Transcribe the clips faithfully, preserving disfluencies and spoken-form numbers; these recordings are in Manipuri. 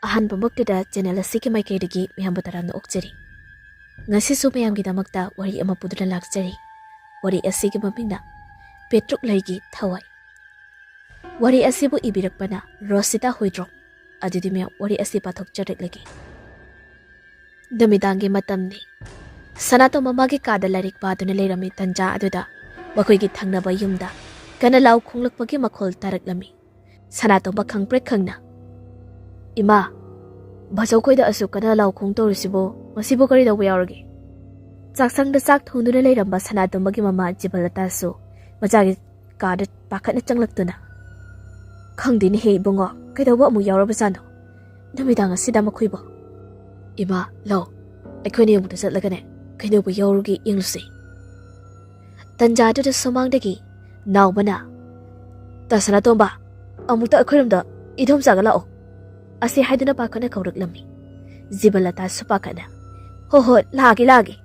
ꯑꯍꯥꯟꯕꯃꯛꯇꯗ ꯆꯦꯅꯦꯜ ꯑꯁꯤꯒꯤ ꯃꯥꯏꯀꯩꯗꯒꯤ ꯃꯌꯥꯝꯕꯨ ꯇꯔꯥꯝꯅ ꯑꯣꯛꯆꯔꯤ꯫ ꯉꯁꯤꯁꯨ ꯃꯌꯥꯝꯒꯤꯗꯃꯛꯇ ꯋꯥꯔꯤ ꯑꯃ ꯄꯨꯗꯨꯅ ꯂꯥꯛꯆꯔꯤ꯫ ꯋꯥꯔꯤ ꯑꯁꯤꯒꯤ ꯃꯃꯤꯡꯅ ꯄꯦꯇ꯭ꯔꯨꯛ ꯂꯩꯒꯤ ꯊꯋꯥꯏ꯫ ꯋꯥꯔꯤ ꯑꯁꯤꯕꯨ ꯏꯕꯤꯔꯛꯄꯅ ꯔꯣꯁꯤꯇꯥ ꯍꯨꯏꯗ꯭ꯔꯣꯝ꯫ ꯑꯗꯨꯗꯤ ꯃꯌꯥꯝ ꯋꯥꯔꯤ ꯑꯁꯤ ꯄꯥꯊꯣꯛꯆꯔꯛꯂꯒꯦ꯫ ꯅꯨꯃꯤꯗꯥꯡꯒꯤ ꯃꯇꯝꯅꯤ꯫ ꯁꯅꯥꯇꯣꯝꯕ ꯃꯥꯒꯤ ꯀꯥꯗ ꯂꯥꯏꯔꯤꯛ ꯄꯥꯗꯨꯅ ꯂꯩꯔꯝꯃꯤ ꯇꯟꯖꯥ ꯑꯗꯨꯗ ꯃꯈꯣꯏꯒꯤ ꯊꯪꯅꯕ ꯌꯨꯝꯗ ꯀꯟꯅ ꯂꯥꯎ ꯈꯣꯡꯂꯛꯄꯒꯤ ꯃꯈꯣꯜ ꯇꯥꯔꯛꯂꯝꯃꯤ꯫ ꯁꯅꯥꯇꯣꯝꯕ ꯈꯪꯄ꯭ꯔꯦꯛ ꯈꯪꯅ, "ꯏꯃꯥ, ꯕꯥꯆꯧꯈꯣꯏꯗ ꯑꯁꯨꯛ ꯀꯟꯅ ꯂꯥꯎ ꯈꯣꯡ ꯇꯧꯔꯤꯁꯤꯕꯨ ꯉꯁꯤꯕꯨ ꯀꯔꯤ ꯇꯧꯕ ꯌꯥꯎꯔꯒꯦ?" ꯆꯥꯛꯁꯪꯗ ꯆꯥꯛ ꯊꯣꯡꯗꯨꯅ ꯂꯩꯔꯝꯕ ꯁꯅꯥꯇꯣꯝꯕꯒꯤ ꯃꯃꯥ ꯖꯤꯕꯂꯇꯥꯁꯨ ꯃꯆꯥꯒꯤ ꯀꯥꯗ ꯄꯥꯈꯠꯅ ꯆꯪꯂꯛꯇꯨꯅ, "ꯈꯪꯗꯦꯅꯦꯍꯦ ꯏꯕꯨꯡꯉꯣ, ꯀꯩꯗꯧꯕ ꯑꯃꯨꯛ ꯌꯥꯎꯔꯕꯖꯥꯠꯅꯣ ꯅꯨꯃꯤꯗꯥꯡ ꯑꯁꯤꯗ ꯃꯈꯣꯏꯕꯣ?" "ꯏꯃꯥ, ꯂꯧ, ꯑꯩꯈꯣꯏꯅꯤ ꯑꯃꯨꯛꯇ ꯆꯠꯂꯒꯅꯦ ꯀꯩꯗꯧꯕ ꯌꯥꯎꯔꯒꯦ ꯌꯦꯡꯂꯨꯁꯦ꯫" ꯇꯟꯖꯥꯗꯨꯗ ꯁꯨꯃꯥꯡꯗꯒꯤ ꯅꯥꯎꯕꯅ, "ꯇꯥ ꯁꯅꯥꯇꯣꯝꯕ, ꯑꯃꯨꯛꯇ ꯑꯩꯈꯣꯏꯔꯣꯝꯗ ꯏꯗꯣꯝꯆꯥꯒ ꯂꯥꯛꯑꯣ," ꯑꯁꯤ ꯍꯥꯏꯗꯨꯅ ꯄꯥꯈꯠꯅ ꯀꯧꯔꯛꯂꯝꯃꯤ꯫ ꯖꯤꯕꯂꯇꯥꯁꯨ ꯄꯥꯈꯠꯅ, "ꯍꯣ ꯍꯣ, ꯂꯥꯛꯑꯒꯦ ꯂꯥꯛꯑꯒꯦ,"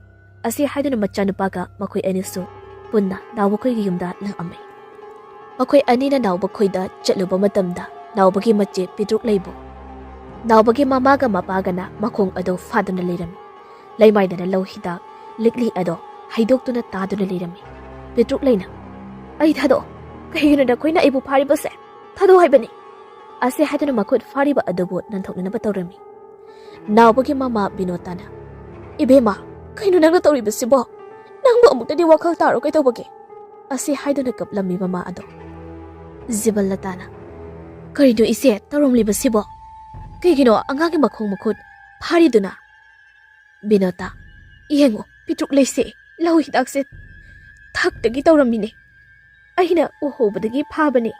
ꯑꯁꯤ ꯍꯥꯏꯗꯨꯅ ꯃꯆꯥꯅꯨꯄꯥꯒ ꯃꯈꯣꯏ ꯑꯅꯤꯁꯨ ꯄꯨꯟꯅ ꯅꯥꯎꯕꯈꯣꯏꯒꯤ ꯌꯨꯝꯗ ꯂꯥꯛꯑꯝꯃꯤ꯫ ꯃꯈꯣꯏ ꯑꯅꯤꯅ ꯅꯥꯎꯕꯈꯣꯏꯗ ꯆꯠꯂꯨꯕ ꯃꯇꯝꯗ ꯅꯥꯎꯕꯒꯤ ꯃꯆꯦ ꯄꯦꯇ꯭ꯔꯨꯛ ꯂꯩꯕꯨ ꯅꯥꯎꯕꯒꯤ ꯃꯃꯥꯒ ꯃꯄꯥꯒꯅ ꯃꯈꯣꯡ ꯑꯗꯨ ꯐꯥꯗꯨꯅ ꯂꯩꯔꯝꯃꯤ꯫ ꯂꯩꯃꯥꯏꯗꯅ ꯂꯧ ꯍꯤꯗꯥꯛ ꯂꯤꯛꯂꯤ ꯑꯗꯣ ꯍꯩꯗꯣꯛꯇꯨꯅ ꯇꯥꯗꯨꯅ ꯂꯩꯔꯝꯃꯤ꯫ ꯄꯦꯇ꯭ꯔꯨꯛ ꯂꯩꯅ, "ꯑꯩ ꯊꯥꯗꯣꯛꯑꯣ, ꯀꯩꯒꯤꯅꯣ ꯅꯈꯣꯏꯅ ꯑꯩꯕꯨ ꯐꯥꯔꯤꯕꯁꯦ? ꯊꯥꯗꯣꯛꯑꯣ ꯍꯥꯏꯕꯅꯤ!" ꯑꯁꯤ ꯍꯥꯏꯗꯨꯅ ꯃꯈꯨꯠ ꯐꯥꯔꯤꯕ ꯑꯗꯨꯕꯨ ꯅꯥꯟꯊꯣꯛꯅꯅꯕ ꯇꯧꯔꯝꯃꯤ꯫ ꯅꯥꯎꯕꯒꯤ ꯃꯃꯥ ꯕꯤꯅꯣꯇꯥꯅ, "ꯏꯕꯦꯝꯃ, ꯀꯩꯅꯣ ꯅꯪꯅ ꯇꯧꯔꯤꯕꯁꯤꯕꯣ? ꯅꯪꯕꯨ ꯑꯃꯨꯛꯇꯗꯤ ꯋꯥꯈꯜ ꯇꯥꯔꯣ ꯀꯩꯗꯧꯕꯒꯦ?" ꯑꯁꯤ ꯍꯥꯏꯗꯨꯅ ꯀꯞꯂꯝꯃꯤ ꯃꯃꯥ ꯑꯗꯣ꯫ ꯖꯤꯕꯜꯂꯇꯥꯅ, "ꯀꯔꯤꯅꯣ ꯏꯆꯦ ꯇꯧꯔꯝꯂꯤꯕꯁꯤꯕꯣ? ꯀꯩꯒꯤꯅꯣ ꯑꯉꯥꯡꯒꯤ ꯃꯈꯣꯡ ꯃꯈꯨꯠ ꯐꯥꯔꯤꯗꯨꯅ?" ꯕꯤꯅꯣꯇꯥ, "ꯌꯦꯡꯉꯣ, ꯄꯤꯇ꯭ꯔꯨꯛ ꯂꯩꯁꯦ ꯂꯧ ꯍꯤꯗꯥꯛꯁꯦ ꯊꯛꯇꯒꯤ ꯇꯧꯔꯝꯃꯤꯅꯦ꯫ ꯑꯩꯅ ꯎꯍꯧꯕꯗꯒꯤ ꯐꯥꯕꯅꯦ꯫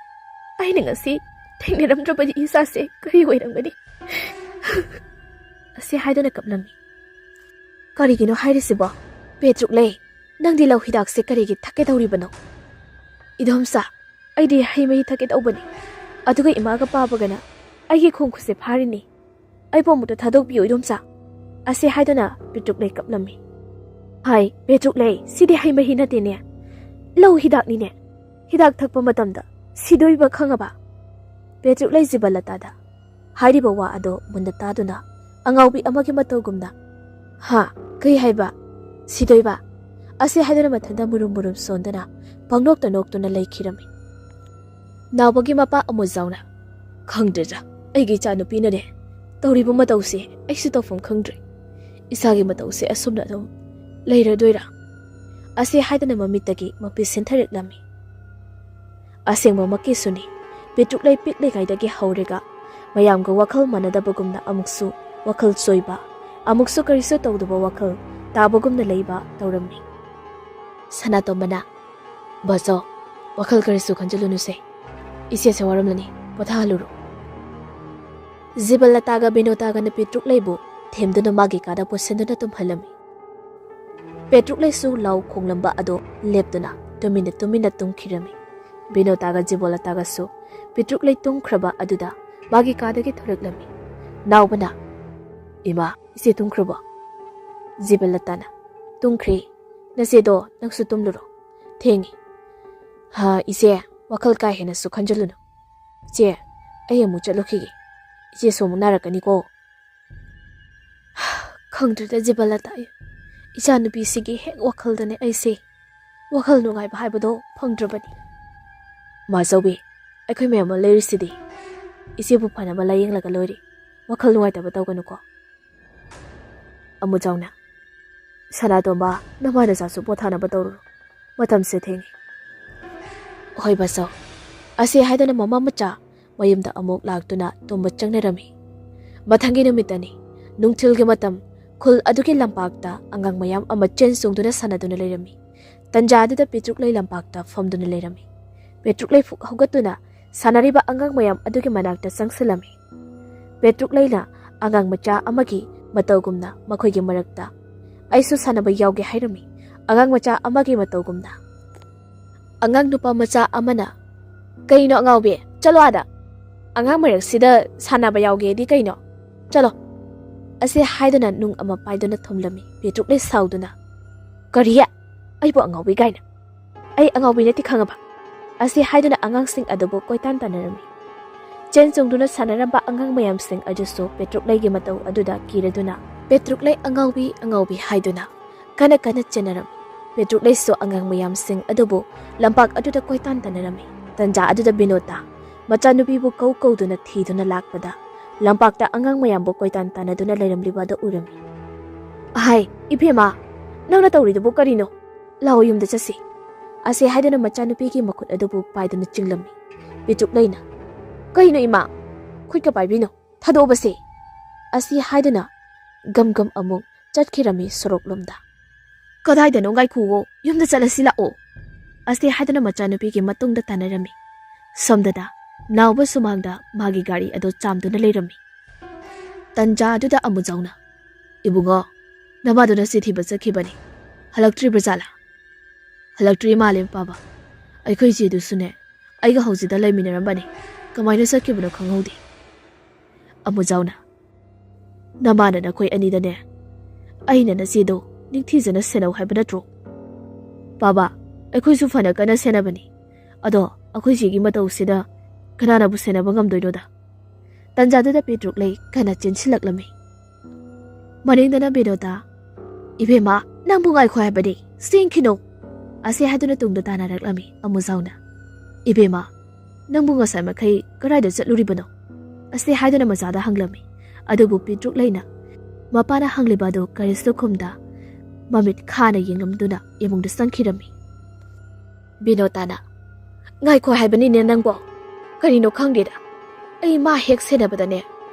ꯑꯩꯅ ꯉꯁꯤ ꯊꯦꯡꯅꯔꯝꯗ꯭ꯔꯕꯗꯤ ꯏꯆꯥꯁꯦ ꯀꯔꯤ ꯑꯣꯏꯔꯝꯒꯅꯤ?" ꯑꯁꯤ ꯍꯥꯏꯗꯨꯅ ꯀꯞꯂꯝꯃꯤ꯫ "ꯀꯔꯤꯒꯤꯅꯣ ꯍꯥꯏꯔꯤꯁꯤꯕꯣ? ꯄꯦꯇ꯭ꯔꯨꯛ ꯂꯩ, ꯅꯪꯗꯤ ꯂꯧ ꯍꯤꯗꯥꯛꯁꯦ ꯀꯔꯤꯒꯤ ꯊꯛꯀꯦ ꯇꯧꯔꯤꯕꯅꯣ?" "ꯏꯗꯣꯝꯆꯥ, ꯑꯩꯗꯤ ꯍꯩ ꯃꯍꯤ ꯊꯛꯀꯦ ꯇꯧꯕꯅꯤ꯫ ꯑꯗꯨꯒ ꯏꯃꯥꯒ ꯄꯥꯕꯒꯅ ꯑꯩꯒꯤ ꯈꯣꯡ ꯈꯨꯠꯁꯦ ꯐꯥꯔꯤꯅꯤ꯫ ꯑꯩꯕꯨ ꯑꯃꯨꯛꯇ ꯊꯥꯗꯣꯛꯄꯤꯌꯨ ꯏꯗꯣꯝꯆꯥ꯫" ꯑꯁꯤ ꯍꯥꯏꯗꯨꯅ ꯄꯤꯇ꯭ꯔꯨꯛ ꯂꯩ ꯀꯞꯂꯝꯃꯤ꯫ "ꯍꯥꯏ, ꯄꯦꯇ꯭ꯔꯨꯛ ꯂꯩ, ꯁꯤꯗꯤ ꯍꯩ ꯃꯍꯤ ꯅꯠꯇꯦꯅꯦ, ꯂꯧ ꯍꯤꯗꯥꯛꯅꯤꯅꯦ꯫ ꯍꯤꯗꯥꯛ ꯊꯛꯄ ꯃꯇꯝꯗ ꯁꯤꯗꯣꯏꯕ ꯈꯪꯉꯕ?" ꯄꯦꯇ꯭ꯔꯨꯛ ꯂꯩ ꯖꯤꯕꯂꯇꯥꯗ, ꯍꯥꯏꯔꯤꯕ ꯋꯥ ꯑꯗꯣ ꯃꯨꯟꯅ ꯇꯥꯗꯨꯅ ꯑꯉꯥꯎꯕꯤ ꯑꯃꯒꯤ ꯃꯇꯧꯒꯨꯝꯅ, "ꯍꯥ? ꯀꯩ ꯍꯥꯏꯕ? ꯁꯤꯗꯣꯏꯕ?" ꯑꯁꯤ ꯍꯥꯏꯗꯨꯅ ꯃꯊꯟꯇ ꯃꯨꯔꯨꯝ ꯃꯨꯔꯨꯝ ꯁꯣꯟꯗꯨꯅ ꯄꯪꯅꯣꯛꯇ ꯅꯣꯛꯇꯨꯅ ꯂꯩꯈꯤꯔꯝꯃꯤ꯫ ꯅꯥꯎꯕꯒꯤ ꯃꯄꯥ ꯑꯃꯨꯖꯥꯎꯅ, "ꯈꯪꯗ꯭ꯔꯦꯗ, ꯑꯩꯒꯤ ꯏꯆꯥꯅꯨꯄꯤꯅꯅꯦ ꯇꯧꯔꯤꯕ ꯃꯇꯧꯁꯦ ꯑꯩꯁꯨ ꯇꯧꯐꯝ ꯈꯪꯗ꯭ꯔꯦ꯫ ꯏꯆꯥꯒꯤ ꯃꯇꯧꯁꯦ ꯑꯁꯨꯝꯅ ꯑꯗꯨꯝ ꯂꯩꯔꯗꯣꯏꯔꯥ?" ꯑꯁꯤ ꯍꯥꯏꯗꯅ ꯃꯃꯤꯠꯇꯒꯤ ꯃꯄꯤ ꯁꯤꯟꯊꯔꯛꯂꯝꯃꯤ꯫ ꯑꯁꯦꯡꯕꯃꯛꯀꯤꯁꯨꯅꯤ, ꯄꯤꯇ꯭ꯔꯨꯛꯂꯩ ꯄꯤꯛꯂꯤꯉꯩꯗꯒꯤ ꯍꯧꯔꯒ ꯃꯌꯥꯝꯒ ꯋꯥꯈꯜ ꯃꯥꯟꯅꯗꯕꯒꯨꯝꯅ ꯑꯃꯨꯛꯁꯨ ꯋꯥꯈꯜ ꯆꯣꯏꯕ, ꯑꯃꯨꯛꯁꯨ ꯀꯔꯤꯁꯨ ꯇꯧꯗꯕ ꯋꯥꯈꯜ ꯇꯥꯕꯒꯨꯝꯅ ꯂꯩꯕ ꯇꯧꯔꯝꯃꯤ꯫ ꯁꯅꯥꯇꯣꯝꯕꯅ, "ꯕꯥꯆꯧ, ꯋꯥꯈꯜ ꯀꯔꯤꯁꯨ ꯈꯟꯖꯤꯜꯂꯨꯅꯨꯁꯦ꯫ ꯏꯆꯦꯁꯦ ꯋꯥꯔꯝꯂꯅꯤ, ꯄꯣꯊꯥꯍꯜꯂꯨꯔꯣ꯫" ꯖꯤꯕꯂꯇꯥꯒ ꯕꯤꯅꯣꯇꯥꯒꯅ ꯄꯤꯇ꯭ꯔꯨꯛꯂꯩꯕꯨ ꯊꯦꯝꯗꯨꯅ ꯃꯥꯒꯤ ꯀꯥꯗ ꯄꯨꯁꯤꯟꯗꯨꯅ ꯇꯨꯝꯍꯜꯂꯝꯃꯤ꯫ ꯄꯦꯇ꯭ꯔꯨꯛꯂꯩꯁꯨ ꯂꯥꯎ ꯈꯣꯡꯂꯝꯕ ꯑꯗꯣ ꯂꯦꯞꯇꯨꯅ ꯇꯨꯃꯤꯟꯅ ꯇꯨꯃꯤꯟꯅ ꯇꯨꯝꯈꯤꯔꯝꯃꯤ꯫ ꯕꯤꯅꯣꯇꯥꯒ ꯖꯤꯕꯣꯂꯇꯥꯒꯁꯨ ꯄꯤꯇ꯭ꯔꯨꯛꯂꯩ ꯇꯨꯝꯈ꯭ꯔꯕ ꯑꯗꯨꯗ ꯃꯥꯒꯤ ꯀꯥꯗꯒꯤ ꯊꯣꯔꯛꯂꯝꯃꯤ꯫ ꯅꯥꯎꯕꯅ, "ꯏꯃꯥ, ꯏꯆꯦ ꯇꯨꯝꯈ꯭ꯔꯕꯣ?" ꯖꯤꯕꯂꯇꯥꯅ, "ꯇꯨꯝꯈ꯭ꯔꯦ꯫ ꯅꯆꯦꯗꯣ ꯅꯪꯁꯨ ꯇꯨꯝꯂꯨꯔꯣ꯫ ꯊꯦꯡꯉꯤ꯫ ꯍꯥ, ꯏꯆꯦ, ꯋꯥꯈꯜ ꯀꯥ ꯍꯦꯟꯅꯁꯨ ꯈꯟꯖꯤꯜꯂꯨꯅꯨ꯫ ꯏꯆꯦ, ꯑꯩ ꯑꯃꯨꯛ ꯆꯠꯂꯨꯈꯤꯒꯦ꯫ ꯏꯆꯦꯁꯨ ꯑꯃꯨꯛ ꯅꯥꯔꯛꯀꯅꯤꯀꯣ꯫" ꯈꯪꯗ꯭ꯔꯦꯗ ꯖꯤꯕꯂꯇꯥ, ꯏꯆꯥꯅꯨꯄꯤꯁꯤꯒꯤ ꯍꯦꯛ ꯋꯥꯈꯜꯗꯅꯦ ꯑꯩꯁꯦ ꯋꯥꯈꯜ ꯅꯨꯡꯉꯥꯏꯕ ꯍꯥꯏꯕꯗꯣ ꯐꯪꯗ꯭ꯔꯕꯅꯤ꯫ "ꯃꯥꯆꯧꯕꯤ, ꯑꯩꯈꯣꯏ ꯃꯌꯥꯝ ꯑꯃ ꯂꯩꯔꯤꯁꯤꯗꯤ꯫ ꯏꯆꯦꯕꯨ ꯐꯅꯕ ꯂꯥꯌꯦꯡꯂꯒ ꯂꯣꯏꯔꯦ꯫ ꯋꯥꯈꯜ ꯅꯨꯡꯉꯥꯏꯇꯕ ꯇꯧꯒꯅꯨꯀꯣ꯫" ꯑꯃꯨꯖꯥꯎꯅ, "ꯁꯅꯥꯇꯣꯝꯕ, ꯅꯃꯥ ꯅꯆꯥꯁꯨ ꯄꯣꯊꯥꯅꯕ ꯇꯧꯔꯨꯔꯣ꯫ ꯃꯇꯝꯁꯦ ꯊꯦꯡꯉꯦ꯫" "ꯍꯣꯏ ꯕꯥꯆꯧ꯫" ꯑꯁꯤ ꯍꯥꯏꯗꯨꯅ ꯃꯃꯥ ꯃꯆꯥ ꯃꯌꯨꯝꯗ ꯑꯃꯨꯛ ꯂꯥꯛꯇꯨꯅ ꯇꯨꯝꯕ ꯆꯪꯅꯔꯝꯃꯤ꯫ ꯃꯊꯪꯒꯤ ꯅꯨꯃꯤꯠꯇꯅꯤ꯫ ꯅꯨꯡꯊꯤꯜꯒꯤ ꯃꯇꯝ꯫ ꯈꯨꯜ ꯑꯗꯨꯒꯤ ꯂꯝꯄꯥꯛꯇ ꯑꯉꯥꯡ ꯃꯌꯥꯝ ꯑꯃ ꯆꯦꯟ ꯆꯣꯡꯗꯨꯅ ꯁꯥꯟꯅꯗꯨꯅ ꯂꯩꯔꯝꯃꯤ꯫ ꯇꯟꯖꯥ ꯑꯗꯨꯗ ꯄꯦꯇ꯭ꯔꯨꯛꯂꯩ ꯂꯝꯄꯥꯛꯇ ꯐꯝꯗꯨꯅ ꯂꯩꯔꯝꯃꯤ꯫ ꯄꯦꯇ꯭ꯔꯨꯛꯂꯩ ꯐꯨꯛ ꯍꯧꯒꯠꯇꯨꯅ ꯁꯥꯟꯅꯔꯤꯕ ꯑꯉꯥꯡ ꯃꯌꯥꯝ ꯑꯗꯨꯒꯤ ꯃꯅꯥꯛꯇ ꯆꯪꯁꯤꯜꯂꯝꯃꯤ꯫ ꯄꯦꯇ꯭ꯔꯨꯛꯂꯩꯅ ꯑꯉꯥꯡ ꯃꯆꯥ ꯑꯃꯒꯤ ꯃꯇꯧꯒꯨꯝꯅ ꯃꯈꯣꯏꯒꯤ ꯃꯔꯛꯇ, "ꯑꯩꯁꯨ ꯁꯥꯟꯅꯕ ꯌꯥꯎꯒꯦ" ꯍꯥꯏꯔꯝꯃꯤ꯫ ꯑꯉꯥꯡ ꯃꯆꯥ ꯑꯃꯒꯤ ꯃꯇꯧꯒꯨꯝꯅ꯫ ꯑꯉꯥꯡ ꯅꯨꯄꯥ ꯃꯆꯥ ꯑꯃꯅ, "ꯀꯩꯅꯣ ꯑꯉꯥꯎꯕꯤ, ꯆꯠꯂꯣ ꯑꯥꯗ꯫ ꯑꯉꯥꯡ ꯃꯔꯛꯁꯤꯗ ꯁꯥꯟꯅꯕ ꯌꯥꯎꯒꯦꯗꯤ ꯀꯩꯅꯣ? ꯆꯠꯂꯣ꯫" ꯑꯁꯤ ꯍꯥꯏꯗꯨꯅ ꯅꯨꯡ ꯑꯃ ꯄꯥꯏꯗꯨꯅ ꯊꯣꯝꯂꯝꯃꯤ꯫ ꯄꯦꯇ꯭ꯔꯨꯛꯂꯩ ꯁꯥꯎꯗꯨꯅ, "ꯀꯔꯤ? ꯑꯩꯕꯨ ꯑꯉꯥꯎꯕꯤ ꯀꯥꯏꯅ? ꯑꯩ ꯑꯉꯥꯎꯕꯤ ꯅꯠꯇꯦ ꯈꯪꯉꯕ?" ꯑꯁꯤ ꯍꯥꯏꯗꯨꯅ ꯑꯉꯥꯡꯁꯤꯡ ꯑꯗꯨꯕꯨ ꯀꯣꯏꯇꯥꯟ ꯇꯥꯟꯅꯔꯝꯃꯤ꯫ ꯆꯦꯟ ꯆꯣꯡꯗꯨꯅ ꯁꯥꯟꯅꯔꯝꯕ ꯑꯉꯥꯡ ꯃꯌꯥꯝꯁꯤꯡ ꯑꯗꯨꯁꯨ ꯄꯦꯇ꯭ꯔꯨꯛꯂꯩꯒꯤ ꯃꯇꯧ ꯑꯗꯨꯗ ꯀꯤꯔꯗꯨꯅ, "ꯄꯦꯇ꯭ꯔꯨꯛꯂꯩ ꯑꯉꯥꯎꯕꯤ, ꯑꯉꯥꯎꯕꯤ" ꯍꯥꯏꯗꯨꯅ ꯀꯟꯅ ꯀꯟꯅ ꯆꯦꯟꯅꯔꯝꯃꯤ꯫ ꯄꯦꯇ꯭ꯔꯨꯛꯂꯩꯁꯨ ꯑꯉꯥꯡ ꯃꯌꯥꯝꯁꯤꯡ ꯑꯗꯨꯕꯨ ꯂꯝꯄꯥꯛ ꯑꯗꯨꯗ ꯀꯣꯏꯇꯥꯟ ꯇꯥꯟꯅꯔꯝꯃꯤ꯫ ꯇꯟꯖꯥ ꯑꯗꯨꯗ ꯕꯤꯅꯣꯇꯥ ꯃꯆꯥꯅꯨꯄꯤꯕꯨ ꯀꯧ ꯀꯧꯗꯨꯅ ꯊꯤꯗꯨꯅ ꯂꯥꯛꯄꯗ, ꯂꯝꯄꯥꯛꯇ ꯑꯉꯥꯡ ꯃꯌꯥꯝꯕꯨ ꯀꯣꯏꯇꯥꯟ ꯇꯥꯟꯅꯗꯨꯅ ꯂꯩꯔꯝꯂꯤꯕ ꯑꯗꯨ ꯎꯔꯝꯃꯤ꯫ "ꯑꯍꯥꯏ, ꯏꯕꯦꯝꯃ, ꯅꯪꯅ ꯇꯧꯔꯤꯗꯨꯕꯨ ꯀꯔꯤꯅꯣ? ꯂꯥꯛꯑꯣ, ꯌꯨꯝꯗ ꯆꯠꯁꯤ" ꯑꯁꯤ ꯍꯥꯏꯗꯨꯅ ꯃꯆꯥꯅꯨꯄꯤꯒꯤ ꯃꯈꯨꯠ ꯑꯗꯨꯕꯨ ꯄꯥꯏꯗꯨꯅ ꯆꯤꯡꯂꯝꯃꯤ꯫ ꯄꯦꯇ꯭ꯔꯨꯛꯂꯩꯅ, "ꯀꯩꯅꯣ ꯏꯃꯥ? ꯈꯨꯠꯀ ꯄꯥꯏꯕꯤꯅꯨ, ꯊꯥꯗꯣꯛꯑꯕꯁꯦ" ꯑꯁꯤ ꯍꯥꯏꯗꯨꯅ ꯒꯝ ꯒꯝ ꯑꯃꯨꯛ ꯆꯠꯈꯤꯔꯝꯃꯤ ꯁꯣꯔꯣꯛꯂꯣꯝꯗ꯫ "ꯀꯗꯥꯏꯗꯅꯣ? ꯉꯥꯏꯈꯨꯋꯣ, ꯌꯨꯝꯗ ꯆꯠꯂꯁꯤ ꯂꯥꯛꯑꯣ" ꯑꯁꯤ ꯍꯥꯏꯗꯨꯅ ꯃꯆꯥꯅꯨꯄꯤꯒꯤ ꯃꯇꯨꯡꯗ ꯇꯥꯟꯅꯔꯝꯃꯤ꯫ ꯁꯣꯝꯗꯅ ꯅꯥꯎꯕ ꯁꯨꯃꯥꯡꯗ ꯃꯥꯒꯤ ꯒꯥꯔꯤ ꯑꯗꯨ ꯆꯥꯝꯗꯨꯅ ꯂꯩꯔꯝꯃꯤ꯫ ꯇꯟꯖꯥ ꯑꯗꯨꯗ ꯑꯃꯨꯖꯥꯎꯅ, "ꯏꯕꯨꯡꯉꯣ, ꯅꯃꯥꯗꯨꯅ ꯆꯤꯊꯤꯕ ꯆꯠꯈꯤꯕꯅꯤ, ꯍꯜꯂꯛꯇ꯭ꯔꯤꯕ ꯖꯥꯠꯂꯥ?" "ꯍꯜꯂꯛꯇ꯭ꯔꯤ ꯃꯥꯜꯂꯦ, ꯄꯥꯕ꯫ ꯑꯩꯈꯣꯏ ꯏꯆꯦꯗꯨꯁꯨꯅꯦ, ꯑꯩꯒ ꯍꯧꯖꯤꯛꯇ ꯂꯩꯃꯤꯟꯅꯔꯝꯕꯅꯤ꯫ ꯀꯃꯥꯏꯅ ꯆꯠꯈꯤꯕꯅꯣ ꯈꯪꯍꯧꯗꯦ"꯫ ꯑꯃꯨꯖꯥꯎꯅ, "ꯅꯃꯥꯅ ꯅꯈꯣꯏ ꯑꯅꯤꯗꯅꯦ, ꯑꯩꯅ ꯅꯆꯦꯗꯣ ꯅꯤꯡꯊꯤꯖꯅ ꯁꯦꯟꯅꯧ ꯍꯥꯏꯕ ꯅꯠꯇ꯭ꯔꯣ? ꯄꯥꯕ, ꯑꯩꯈꯣꯏꯁꯨ ꯐꯅ ꯀꯟꯅ ꯁꯦꯟꯅꯕꯅꯤ꯫ ꯑꯗꯣ ꯑꯩꯈꯣꯏ ꯆꯦꯒꯤ ꯃꯇꯧꯁꯤꯗ ꯀꯅꯥꯅꯕꯨ ꯁꯦꯟꯅꯕ ꯉꯝꯗꯣꯏꯅꯣꯗ?" ꯇꯟꯖꯥꯗꯨꯗ ꯄꯦꯇ꯭ꯔꯨꯛꯂꯩ ꯀꯟꯅ ꯆꯦꯟꯁꯤꯜꯂꯛꯂꯝꯃꯤ꯫ ꯃꯅꯤꯡꯗꯅ ꯕꯤꯅꯣꯇꯥ, "ꯏꯕꯦꯝꯃ, ꯅꯪꯕꯨ ꯉꯥꯏꯈꯣ ꯍꯥꯏꯕꯅꯤ, ꯆꯦꯟꯈꯤꯅꯨ" ꯑꯁꯤ ꯍꯥꯏꯗꯨꯅ ꯇꯨꯡꯗ ꯇꯥꯟꯅꯔꯛꯂꯝꯃꯤ ꯑꯃꯨꯖꯥꯎꯅ꯫ "ꯏꯕꯦꯝꯃ, ꯅꯪꯕꯨ ꯉꯁꯥꯏ ꯃꯈꯩ ꯀꯗꯥꯏꯗ ꯆꯠꯂꯨꯔꯤꯕꯅꯣ?" ꯑꯁꯤ ꯍꯥꯏꯗꯨꯅ ꯃꯆꯥꯗ ꯍꯪꯂꯝꯃꯤ꯫ ꯑꯗꯨꯕꯨ ꯄꯦꯇ꯭ꯔꯨꯛꯂꯩꯅ ꯃꯄꯥꯅ ꯍꯪꯂꯤꯕ ꯑꯗꯨ ꯀꯔꯤꯁꯨ ꯈꯨꯝꯗ ꯃꯃꯤꯠ ꯈꯥꯅ ꯌꯦꯡꯂꯝꯗꯨꯅ ꯏꯃꯨꯡꯗ ꯆꯪꯈꯤꯔꯝꯃꯤ꯫ ꯕꯤꯅꯣꯇꯥꯅ, "ꯉꯥꯏꯈꯣ ꯍꯥꯏꯕꯅꯤꯅꯦ ꯅꯪꯕꯣ꯫ ꯀꯔꯤꯅꯣ ꯈꯪꯗꯦꯗ, ꯑꯩ ꯃꯥ ꯍꯦꯛ ꯁꯦꯟꯅꯕꯗꯅꯦ,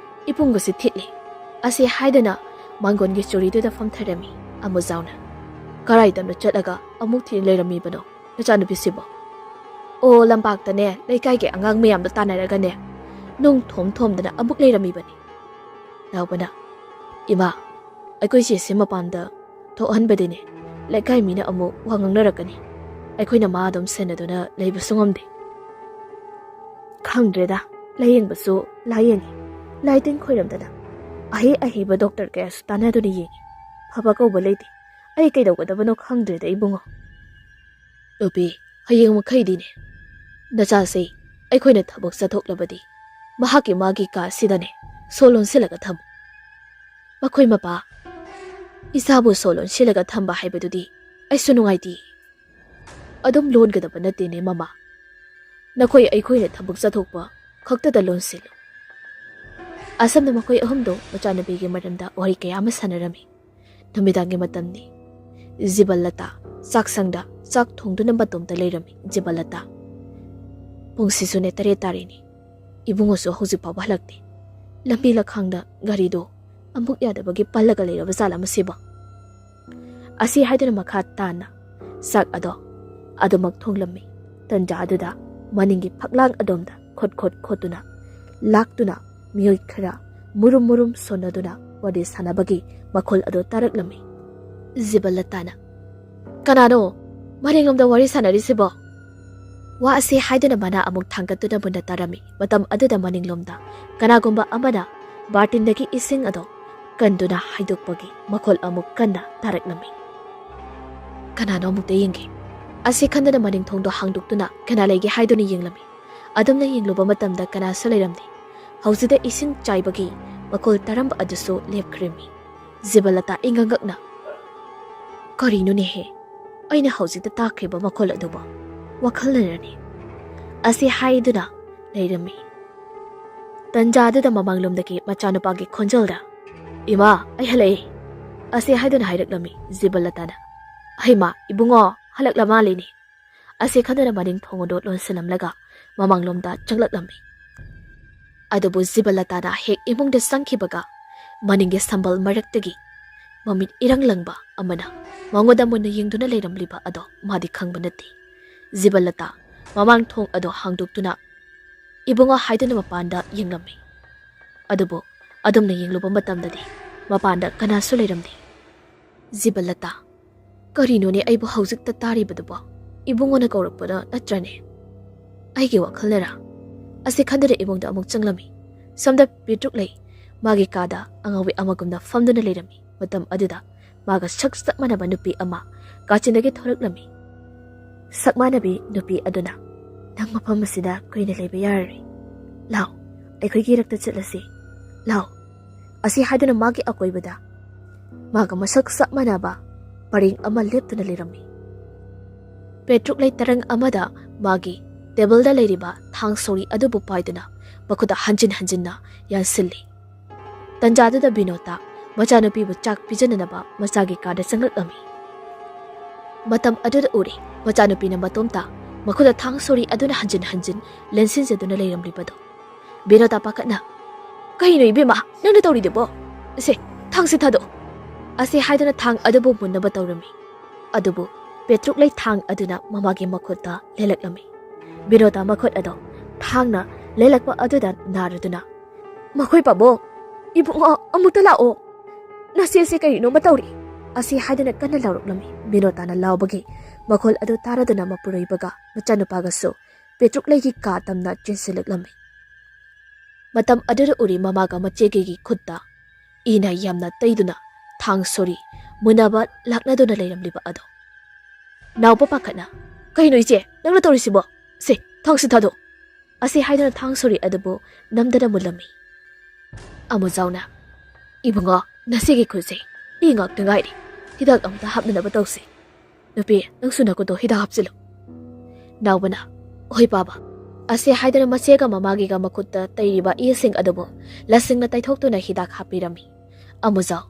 ꯏꯄꯨꯡꯒꯁꯤ ꯊꯤꯠꯂꯤ" ꯑꯁꯤ ꯍꯥꯏꯗꯨꯅ ꯃꯥꯡꯒꯣꯟꯒꯤ ꯆꯨꯔꯤꯗꯨꯗ ꯐꯝꯊꯔꯝꯃꯤ ꯑꯃꯨꯖꯥꯎꯅ꯫ "ꯀꯔꯥꯏꯗꯅꯣ ꯆꯠꯂꯒ ꯑꯃꯨꯛ ꯊꯤ ꯂꯩꯔꯝꯃꯤꯕꯅꯣ ꯅꯆꯥꯅꯨꯄꯤꯁꯤꯕꯣ?" "ꯑꯣ, ꯂꯝꯄꯥꯛꯇꯅꯦ, ꯂꯩꯀꯥꯏꯒꯤ ꯑꯉꯥꯡ ꯃꯌꯥꯝꯗꯣ ꯇꯥꯟꯅꯔꯒꯅꯦ, ꯅꯨꯡ ꯊꯣꯝ ꯊꯣꯝꯗꯅ ꯑꯃꯨꯛ ꯂꯩꯔꯝꯃꯤꯕꯅꯤ" ꯂꯥꯎꯕꯅ꯫ "ꯏꯃꯥ, ꯑꯩꯈꯣꯏ ꯆꯦꯁꯦ ꯃꯄꯥꯟꯗ ꯊꯣꯛꯍꯟꯕꯗꯤꯅꯦ, ꯂꯩꯀꯥꯏ ꯃꯤꯅ ꯑꯃꯨꯛ ꯋꯥ ꯉꯥꯡꯅꯔꯛꯀꯅꯤ꯫ ꯑꯩꯈꯣꯏꯅ ꯃꯥ ꯑꯗꯨꯝ ꯁꯦꯟꯅꯗꯨꯅ ꯂꯩꯕꯁꯨ ꯉꯝꯗꯦ꯫ ꯈꯪꯗ꯭ꯔꯦꯗ, ꯂꯥꯏꯌꯦꯡꯕꯁꯨ ꯂꯥꯏꯌꯦꯡꯉꯤ, ꯂꯥꯏ ꯇꯤꯟ ꯈꯣꯏꯔꯝꯗꯅ ꯑꯍꯩ ꯑꯍꯩꯕ ꯗꯣꯛꯇꯔ ꯀꯌꯥꯁꯨ ꯇꯥꯟꯅꯗꯨꯅ ꯌꯦꯡꯉꯤ꯫ ꯐꯕ ꯀꯧꯕ ꯂꯩꯇꯦ꯫ ꯑꯩ ꯀꯩꯗꯧꯒꯗꯕꯅꯣ ꯈꯪꯗ꯭ꯔꯦꯗ ꯏꯕꯨꯡꯉꯣ"꯫ "ꯅꯨꯄꯤ, ꯍꯌꯦꯡ ꯃꯈꯩꯗꯤꯅꯦ, ꯅꯆꯥꯁꯦ ꯑꯩꯈꯣꯏꯅ ꯊꯕꯛ ꯆꯠꯊꯣꯛꯂꯕꯗꯤ ꯃꯍꯥꯛꯀꯤ ꯃꯥꯒꯤ ꯀꯥꯁꯤꯗꯅꯦ ꯁꯣ ꯂꯣꯟꯁꯤꯜꯂꯒ ꯊꯝꯃꯨ꯫ ꯃꯈꯣꯏ ꯃꯄꯥ, ꯏꯆꯥꯕꯨ ꯁꯣ ꯂꯣꯟꯁꯤꯜꯂꯒ ꯊꯝꯕ ꯍꯥꯏꯕꯗꯨꯗꯤ ꯑꯩꯁꯨ ꯅꯨꯡꯉꯥꯏꯇꯦ꯫ ꯑꯗꯨꯝ ꯂꯣꯟꯒꯗꯕ ꯅꯠꯇꯦꯅꯦ ꯃꯃꯥ꯫ ꯅꯈꯣꯏ ꯑꯩꯈꯣꯏꯅ ꯊꯕꯛ ꯆꯠꯊꯣꯛꯄ ꯈꯛꯇꯗ ꯂꯣꯟꯁꯤꯜꯂꯨ꯫ ꯑꯁꯨꯝꯅ ꯃꯈꯣꯏ ꯑꯍꯨꯝꯗꯣ ꯃꯆꯥꯅꯨꯄꯤꯒꯤ ꯃꯔꯝꯗ ꯋꯥꯔꯤ ꯀꯌꯥ ꯑꯃ ꯁꯥꯟꯅꯔꯝꯃꯤ꯫ ꯅꯨꯃꯤꯗꯥꯡꯒꯤ ꯃꯇꯝꯅꯤ꯫ ꯖꯤꯕꯜꯂꯇꯥ ꯆꯥꯛꯁꯪꯗ ꯆꯥꯛ ꯊꯣꯡꯗꯨꯅ ꯃꯇꯣꯝꯇ ꯂꯩꯔꯝꯃꯤ꯫ ꯖꯤꯕꯜꯂꯇꯥ, ꯄꯨꯡꯁꯤꯁꯨꯅꯦ ꯇꯔꯦꯠ ꯇꯥꯔꯦꯅꯦ꯫ ꯏꯕꯨꯡꯉꯣꯁꯨ ꯍꯧꯖꯤꯛ ꯐꯥꯎꯕ ꯍꯜꯂꯛꯇꯦ꯫ ꯂꯝꯕꯤ ꯂꯈꯥꯡꯗ ꯒꯥꯔꯤꯗꯣ ꯑꯃꯨꯛ ꯌꯥꯗꯕꯒꯤ ꯄꯜꯂꯒ ꯂꯩꯔꯕ ꯖꯥꯠꯂ ꯃꯁꯤꯕꯣ? ꯑꯁꯤ ꯍꯥꯏꯗꯨꯅ ꯃꯈꯥ ꯇꯥꯅ ꯆꯥꯛ ꯑꯗꯣ ꯑꯗꯨꯃꯛ ꯊꯣꯡꯂꯝꯃꯤ꯫ ꯇꯟꯖꯥ ꯑꯗꯨꯗ ꯃꯅꯤꯡꯒꯤ ꯐꯛꯂꯥꯡ ꯑꯗꯣꯝꯗ ꯈꯣꯠ ꯈꯣꯠ ꯈꯣꯠꯇꯨꯅ ꯂꯥꯛꯇꯨꯅ ꯃꯤꯑꯣꯏ ꯈꯔ ꯃꯨꯔꯨꯝ ꯃꯨꯔꯨꯝ ꯁꯣꯟꯅꯗꯨꯅ ꯋꯥꯔꯤ ꯁꯥꯟꯅꯕꯒꯤ ꯃꯈꯣꯜ ꯑꯗꯨ ꯇꯥꯔꯛꯂꯝꯃꯤ꯫ ꯖꯤꯕꯜꯂꯇꯥꯅ, "ꯀꯅꯥꯅꯣ ꯃꯅꯤꯡꯂꯣꯝꯗ ꯋꯥꯔꯤ ꯁꯥꯟꯅꯔꯤꯁꯤꯕꯣ?" ꯋꯥ ꯑꯁꯤ ꯍꯥꯏꯗꯨꯅ ꯃꯅꯥ ꯑꯃꯨꯛ ꯊꯥꯡꯒꯠꯇꯨꯅ ꯃꯨꯟꯅ ꯇꯥꯔꯝꯃꯤ꯫ ꯃꯇꯝ ꯑꯗꯨꯗ ꯃꯅꯤꯡꯂꯣꯝꯗ ꯀꯅꯥꯒꯨꯝꯕ ꯑꯃꯅ ꯕꯥꯔꯇꯤꯟꯗꯒꯤ ꯏꯁꯤꯡ ꯑꯗꯨ ꯀꯟꯗꯨꯅ ꯍꯩꯗꯣꯛꯄꯒꯤ ꯃꯈꯣꯜ ꯑꯃꯨꯛ ꯀꯟꯅ ꯇꯥꯔꯛꯂꯝꯃꯤ꯫ "ꯀꯅꯥꯅꯣ ꯑꯃꯨꯛꯇ ꯌꯦꯡꯒꯦ" ꯑꯁꯤ ꯈꯟꯗꯨꯅ ꯃꯅꯤꯡ ꯊꯣꯡꯗꯣ ꯍꯥꯡꯗꯣꯛꯇꯨꯅ ꯀꯅꯥ ꯂꯩꯒꯦ ꯍꯥꯏꯗꯨꯅ ꯌꯦꯡꯂꯝꯃꯤ꯫ ꯑꯗꯨꯝꯅ ꯌꯦꯡꯂꯨꯕ ꯃꯇꯝꯗ ꯀꯅꯥꯁꯨ ꯂꯩꯔꯝꯗꯦ꯫ ꯍꯧꯖꯤꯛꯇ ꯏꯁꯤꯡ ꯆꯥꯏꯕꯒꯤ ꯃꯈꯣꯜ ꯇꯥꯔꯝꯕ ꯑꯗꯨꯁꯨ ꯂꯦꯞꯈ꯭ꯔꯤꯝꯃꯤ꯫ ꯖꯤꯕꯜꯂꯇꯥ ꯏꯉꯛꯉꯛꯅ, "ꯀꯔꯤꯅꯣꯅꯦꯍꯦ, ꯑꯩꯅ ꯍꯧꯖꯤꯛꯇ ꯇꯥꯈ꯭ꯔꯤꯕ ꯃꯈꯣꯜ ꯑꯗꯨꯕꯨ?" ꯋꯥꯈꯜꯅꯔꯅꯤ ꯑꯁꯤ ꯍꯥꯏꯗꯨꯅ ꯂꯩꯔꯝꯃꯤ꯫ ꯇꯟꯖꯥ ꯑꯗꯨꯗ ꯃꯃꯥꯡꯂꯣꯝꯗꯒꯤ ꯃꯆꯥꯅꯨꯄꯥꯒꯤ ꯈꯣꯟꯖꯦꯜꯗ, "ꯏꯃꯥ, ꯑꯩ ꯍꯜꯂꯛꯑꯦ" ꯑꯁꯤ ꯍꯥꯏꯗꯨꯅ ꯍꯥꯏꯔꯛꯂꯝꯃꯤ꯫ ꯖꯤꯕꯜꯂꯇꯥꯅ, "ꯍꯩꯃꯥ, ꯏꯕꯨꯡꯉꯣ ꯍꯜꯂꯛꯂ ꯃꯥꯜꯂꯤꯅꯦ" ꯑꯁꯤ ꯈꯟꯗꯨꯅ ꯃꯅꯤꯡ ꯊꯣꯡ ꯑꯗꯨ ꯂꯣꯟꯁꯤꯜꯂꯝꯂꯒ ꯃꯃꯥꯡꯂꯣꯝꯗ ꯆꯪꯂꯛꯂꯝꯃꯤ꯫ ꯑꯗꯨꯕꯨ ꯖꯤꯕꯜꯂꯇꯥꯅ ꯍꯦꯛ ꯏꯃꯨꯡꯗ ꯆꯪꯈꯤꯕꯒ ꯃꯅꯤꯡꯒꯤ ꯁꯝꯕꯜ ꯃꯔꯛꯇꯒꯤ ꯃꯃꯤꯠ ꯏꯔꯪ ꯂꯪꯕ ꯑꯃꯅ ꯃꯉꯣꯟꯗ ꯃꯨꯟꯅ ꯌꯦꯡꯗꯨꯅ ꯂꯩꯔꯝꯂꯤꯕ ꯑꯗꯣ ꯃꯥꯗꯤ ꯈꯪꯕ ꯅꯠꯇꯦ꯫ ꯖꯤꯕꯜꯂꯇꯥ ꯃꯃꯥꯡ ꯊꯣꯡ ꯑꯗꯣ ꯍꯥꯡꯗꯣꯛꯇꯨꯅ "ꯏꯕꯨꯡꯉꯣ" ꯍꯥꯏꯗꯨꯅ ꯃꯄꯥꯟꯗ ꯌꯦꯡꯂꯝꯃꯤ꯫ ꯑꯗꯨꯕꯨ ꯑꯗꯨꯝꯅ ꯌꯦꯡꯂꯨꯕ ꯃꯇꯝꯗꯗꯤ ꯃꯄꯥꯟꯗ ꯀꯅꯥꯁꯨ ꯂꯩꯔꯝꯗꯦ꯫ ꯖꯤꯕꯜꯂꯇꯥ, "ꯀꯔꯤꯅꯣꯅꯦ ꯑꯩꯕꯨ ꯍꯧꯖꯤꯛꯇ ꯇꯥꯔꯤꯕꯗꯨꯕꯣ? ꯏꯕꯨꯡꯉꯣꯅ ꯀꯧꯔꯛꯄꯗ ꯅꯠꯇ꯭ꯔꯅꯦ? ꯑꯩꯒꯤ ꯋꯥꯈꯜꯅꯔꯥ?" ꯑꯁꯤ ꯈꯟꯗꯨꯅ ꯏꯃꯨꯡꯗ ꯑꯃꯨꯛ ꯆꯪꯂꯝꯃꯤ꯫ ꯁꯣꯝꯗ ꯄꯦꯇ꯭ꯔꯨꯛ ꯂꯩ꯫ ꯃꯥꯒꯤ ꯀꯥꯗ ꯑꯉꯥꯎꯕꯤ ꯑꯃꯒꯨꯝꯅ ꯐꯝꯗꯨꯅ ꯂꯩꯔꯝꯃꯤ꯫ ꯃꯇꯝ ꯑꯗꯨꯗ ꯃꯥꯒ ꯁꯛ ꯆꯞ ꯃꯥꯟꯅꯕ ꯅꯨꯄꯤ ꯑꯃ ꯀꯥꯆꯤꯟꯗꯒꯤ ꯊꯣꯔꯛꯂꯝꯃꯤ꯫ ꯁꯛ ꯃꯥꯟꯅꯕꯤ ꯅꯨꯄꯤ ꯑꯗꯨꯅ, "ꯅꯪ ꯃꯐꯝ ꯑꯁꯤꯗ ꯀꯨꯏꯅ ꯂꯩꯕ ꯌꯥꯔꯔꯣꯏ꯫ ꯂꯥꯎ, ꯑꯩꯈꯣꯏꯒꯤ ꯏꯔꯛꯇ ꯆꯠꯂꯁꯤ꯫ ꯂꯥꯎ꯫ ꯑꯁꯤ ꯍꯥꯏꯗꯨꯅ ꯃꯥꯒꯤ ꯑꯀꯣꯏꯕꯗ ꯃꯥꯒ ꯃꯁꯛ ꯆꯞ ꯃꯥꯟꯅꯕ ꯄꯔꯦꯡ ꯑꯃ ꯂꯦꯞꯇꯨꯅ ꯂꯩꯔꯝꯃꯤ꯫ ꯄꯦꯇ꯭ꯔꯨꯛ ꯂꯩ ꯇꯔꯪ ꯑꯃꯗ ꯃꯥꯒꯤ ꯇꯦꯕꯜꯗ ꯂꯩꯔꯤꯕ ꯊꯥꯡ ꯁꯣꯔꯤ ꯑꯗꯨꯕꯨ ꯄꯥꯏꯗꯨꯅ ꯃꯈꯨꯠꯇ ꯍꯟꯖꯤꯟ ꯍꯟꯖꯤꯟꯅ ꯌꯥꯟꯁꯤꯜꯂꯤ꯫ ꯇꯟꯖꯥꯗꯨꯗ ꯕꯤꯅꯣꯇꯥ ꯃꯆꯥꯅꯨꯄꯤꯕꯨ ꯆꯥꯛ ꯄꯤꯖꯅꯅꯕ ꯃꯆꯥꯒꯤ ꯀꯥꯗ ꯆꯪꯂꯛꯂꯝꯃꯤ꯫ ꯃꯇꯝ ꯑꯗꯨꯗ ꯎꯔꯦ, ꯃꯆꯥꯅꯨꯄꯤꯅ ꯃꯇꯣꯝꯇ ꯃꯈꯨꯠꯇ ꯊꯥꯡ ꯁꯣꯔꯤ ꯑꯗꯨꯅ ꯍꯟꯖꯤꯟ ꯍꯟꯖꯤꯟ ꯂꯦꯟꯁꯤꯟꯖꯗꯨꯅ ꯂꯩꯔꯝꯂꯤꯕꯗꯨ꯫ ꯕꯤꯅꯣꯇꯥ ꯄꯥꯈꯠꯅ, "ꯀꯩꯅꯣ ꯏꯕꯦꯝꯃ, ꯅꯪꯅ ꯇꯧꯔꯤꯗꯨꯕꯣ? ꯁꯦ, ꯊꯥꯡꯁꯤ ꯊꯥꯗꯣꯛ!" ꯑꯁꯤ ꯍꯥꯏꯗꯨꯅ ꯊꯥꯡ ꯑꯗꯨꯕꯨ ꯃꯨꯟꯅꯕ ꯇꯧꯔꯝꯃꯤ꯫ ꯑꯗꯨꯕꯨ ꯄꯦꯇ꯭ꯔꯨꯛ ꯂꯩ ꯊꯥꯡ ꯑꯗꯨꯅ ꯃꯃꯥꯒꯤ ꯃꯈꯨꯠꯇ ꯂꯦꯜꯂꯛꯂꯝꯃꯤ꯫ ꯕꯤꯅꯣꯇꯥ ꯃꯈꯨꯠ ꯑꯗꯣ ꯊꯥꯡꯅ ꯂꯦꯜꯂꯛꯄ ꯑꯗꯨꯗ ꯅꯥꯔꯗꯨꯅ, "ꯃꯈꯣꯏ ꯄꯥꯕꯨꯡ, ꯏꯕꯨꯡꯉꯣ, ꯑꯃꯨꯛꯇ ꯂꯥꯛꯑꯣ꯫ ꯅꯆꯦꯁꯦ ꯀꯔꯤꯅꯣꯃ ꯇꯧꯔꯤ!" ꯑꯁꯤ ꯍꯥꯏꯗꯨꯅ ꯀꯟꯅ ꯂꯥꯎꯔꯛꯂꯝꯃꯤ꯫ ꯕꯤꯅꯣꯇꯥꯅ ꯂꯥꯎꯕꯒꯤ ꯃꯈꯣꯜ ꯑꯗꯨ ꯇꯥꯔꯗꯨꯅ ꯃꯄꯨꯔꯣꯏꯕꯒ ꯃꯆꯥꯅꯨꯄꯥꯒꯁꯨ ꯄꯦꯇ꯭ꯔꯨꯛ ꯂꯩꯒꯤ ꯀꯥ ꯇꯝꯅ ꯆꯦꯟꯁꯤꯜꯂꯛꯂꯝꯃꯤ꯫ ꯃꯇꯝ ꯑꯗꯨꯗ ꯎꯔꯤ ꯃꯃꯥꯒ ꯃꯆꯦꯒꯤ ꯈꯨꯠꯇ ꯏꯅ ꯌꯥꯝꯅ ꯇꯩꯗꯨꯅ ꯊꯥꯡ ꯁꯣꯔꯤ ꯃꯨꯟꯅꯕ ꯂꯥꯛꯅꯗꯨꯅ ꯂꯩꯔꯝꯂꯤꯕ ꯑꯗꯣ꯫ ꯅꯥꯎꯕ ꯄꯥꯈꯠꯅ, "ꯀꯩꯅꯣ ꯏꯆꯦ, ꯅꯪꯅ ꯇꯧꯔꯤꯁꯤꯕꯣ? ꯁꯦ, ꯊꯥꯡꯁꯤ ꯊꯥꯗꯣꯛ!" ꯑꯁꯤ ꯍꯥꯏꯗꯨꯅ ꯊꯥꯡ ꯁꯣꯔꯤ ꯑꯗꯨꯕꯨ ꯅꯝꯗꯅ ꯃꯨꯜꯂꯝꯃꯤ꯫ ꯑꯃꯨꯖꯥꯎꯅ, "ꯏꯕꯨꯡꯉꯣ, ꯅꯆꯦꯒꯤ ꯈꯨꯠꯁꯦ ꯏ ꯉꯥꯛꯇ ꯉꯥꯏꯔꯤ꯫ ꯍꯤꯗꯥꯛ ꯑꯃꯨꯛꯇ ꯍꯥꯞꯅꯅꯕ ꯇꯧꯁꯤ꯫ ꯅꯨꯄꯤ, ꯅꯪꯁꯨ ꯅꯈꯨꯠꯇꯣ ꯍꯤꯗꯥꯛ ꯍꯥꯞꯆꯤꯜꯂꯨ꯫" ꯅꯥꯎꯕꯅ, "ꯍꯣꯏ ꯄꯥꯕ꯫" ꯑꯁꯤ ꯍꯥꯏꯗꯨꯅ ꯃꯆꯦꯒ ꯃꯃꯥꯒꯤꯒ ꯃꯈꯨꯠꯇ ꯇꯩꯔꯤꯕ ꯏꯁꯤꯡ ꯑꯗꯨꯕꯨ ꯂꯁꯤꯡꯅ ꯇꯩꯊꯣꯛꯇꯨꯅ ꯍꯤꯗꯥꯛ ꯍꯥꯞꯄꯤꯔꯝꯃꯤ꯫ ꯑꯃꯨꯖꯥꯎ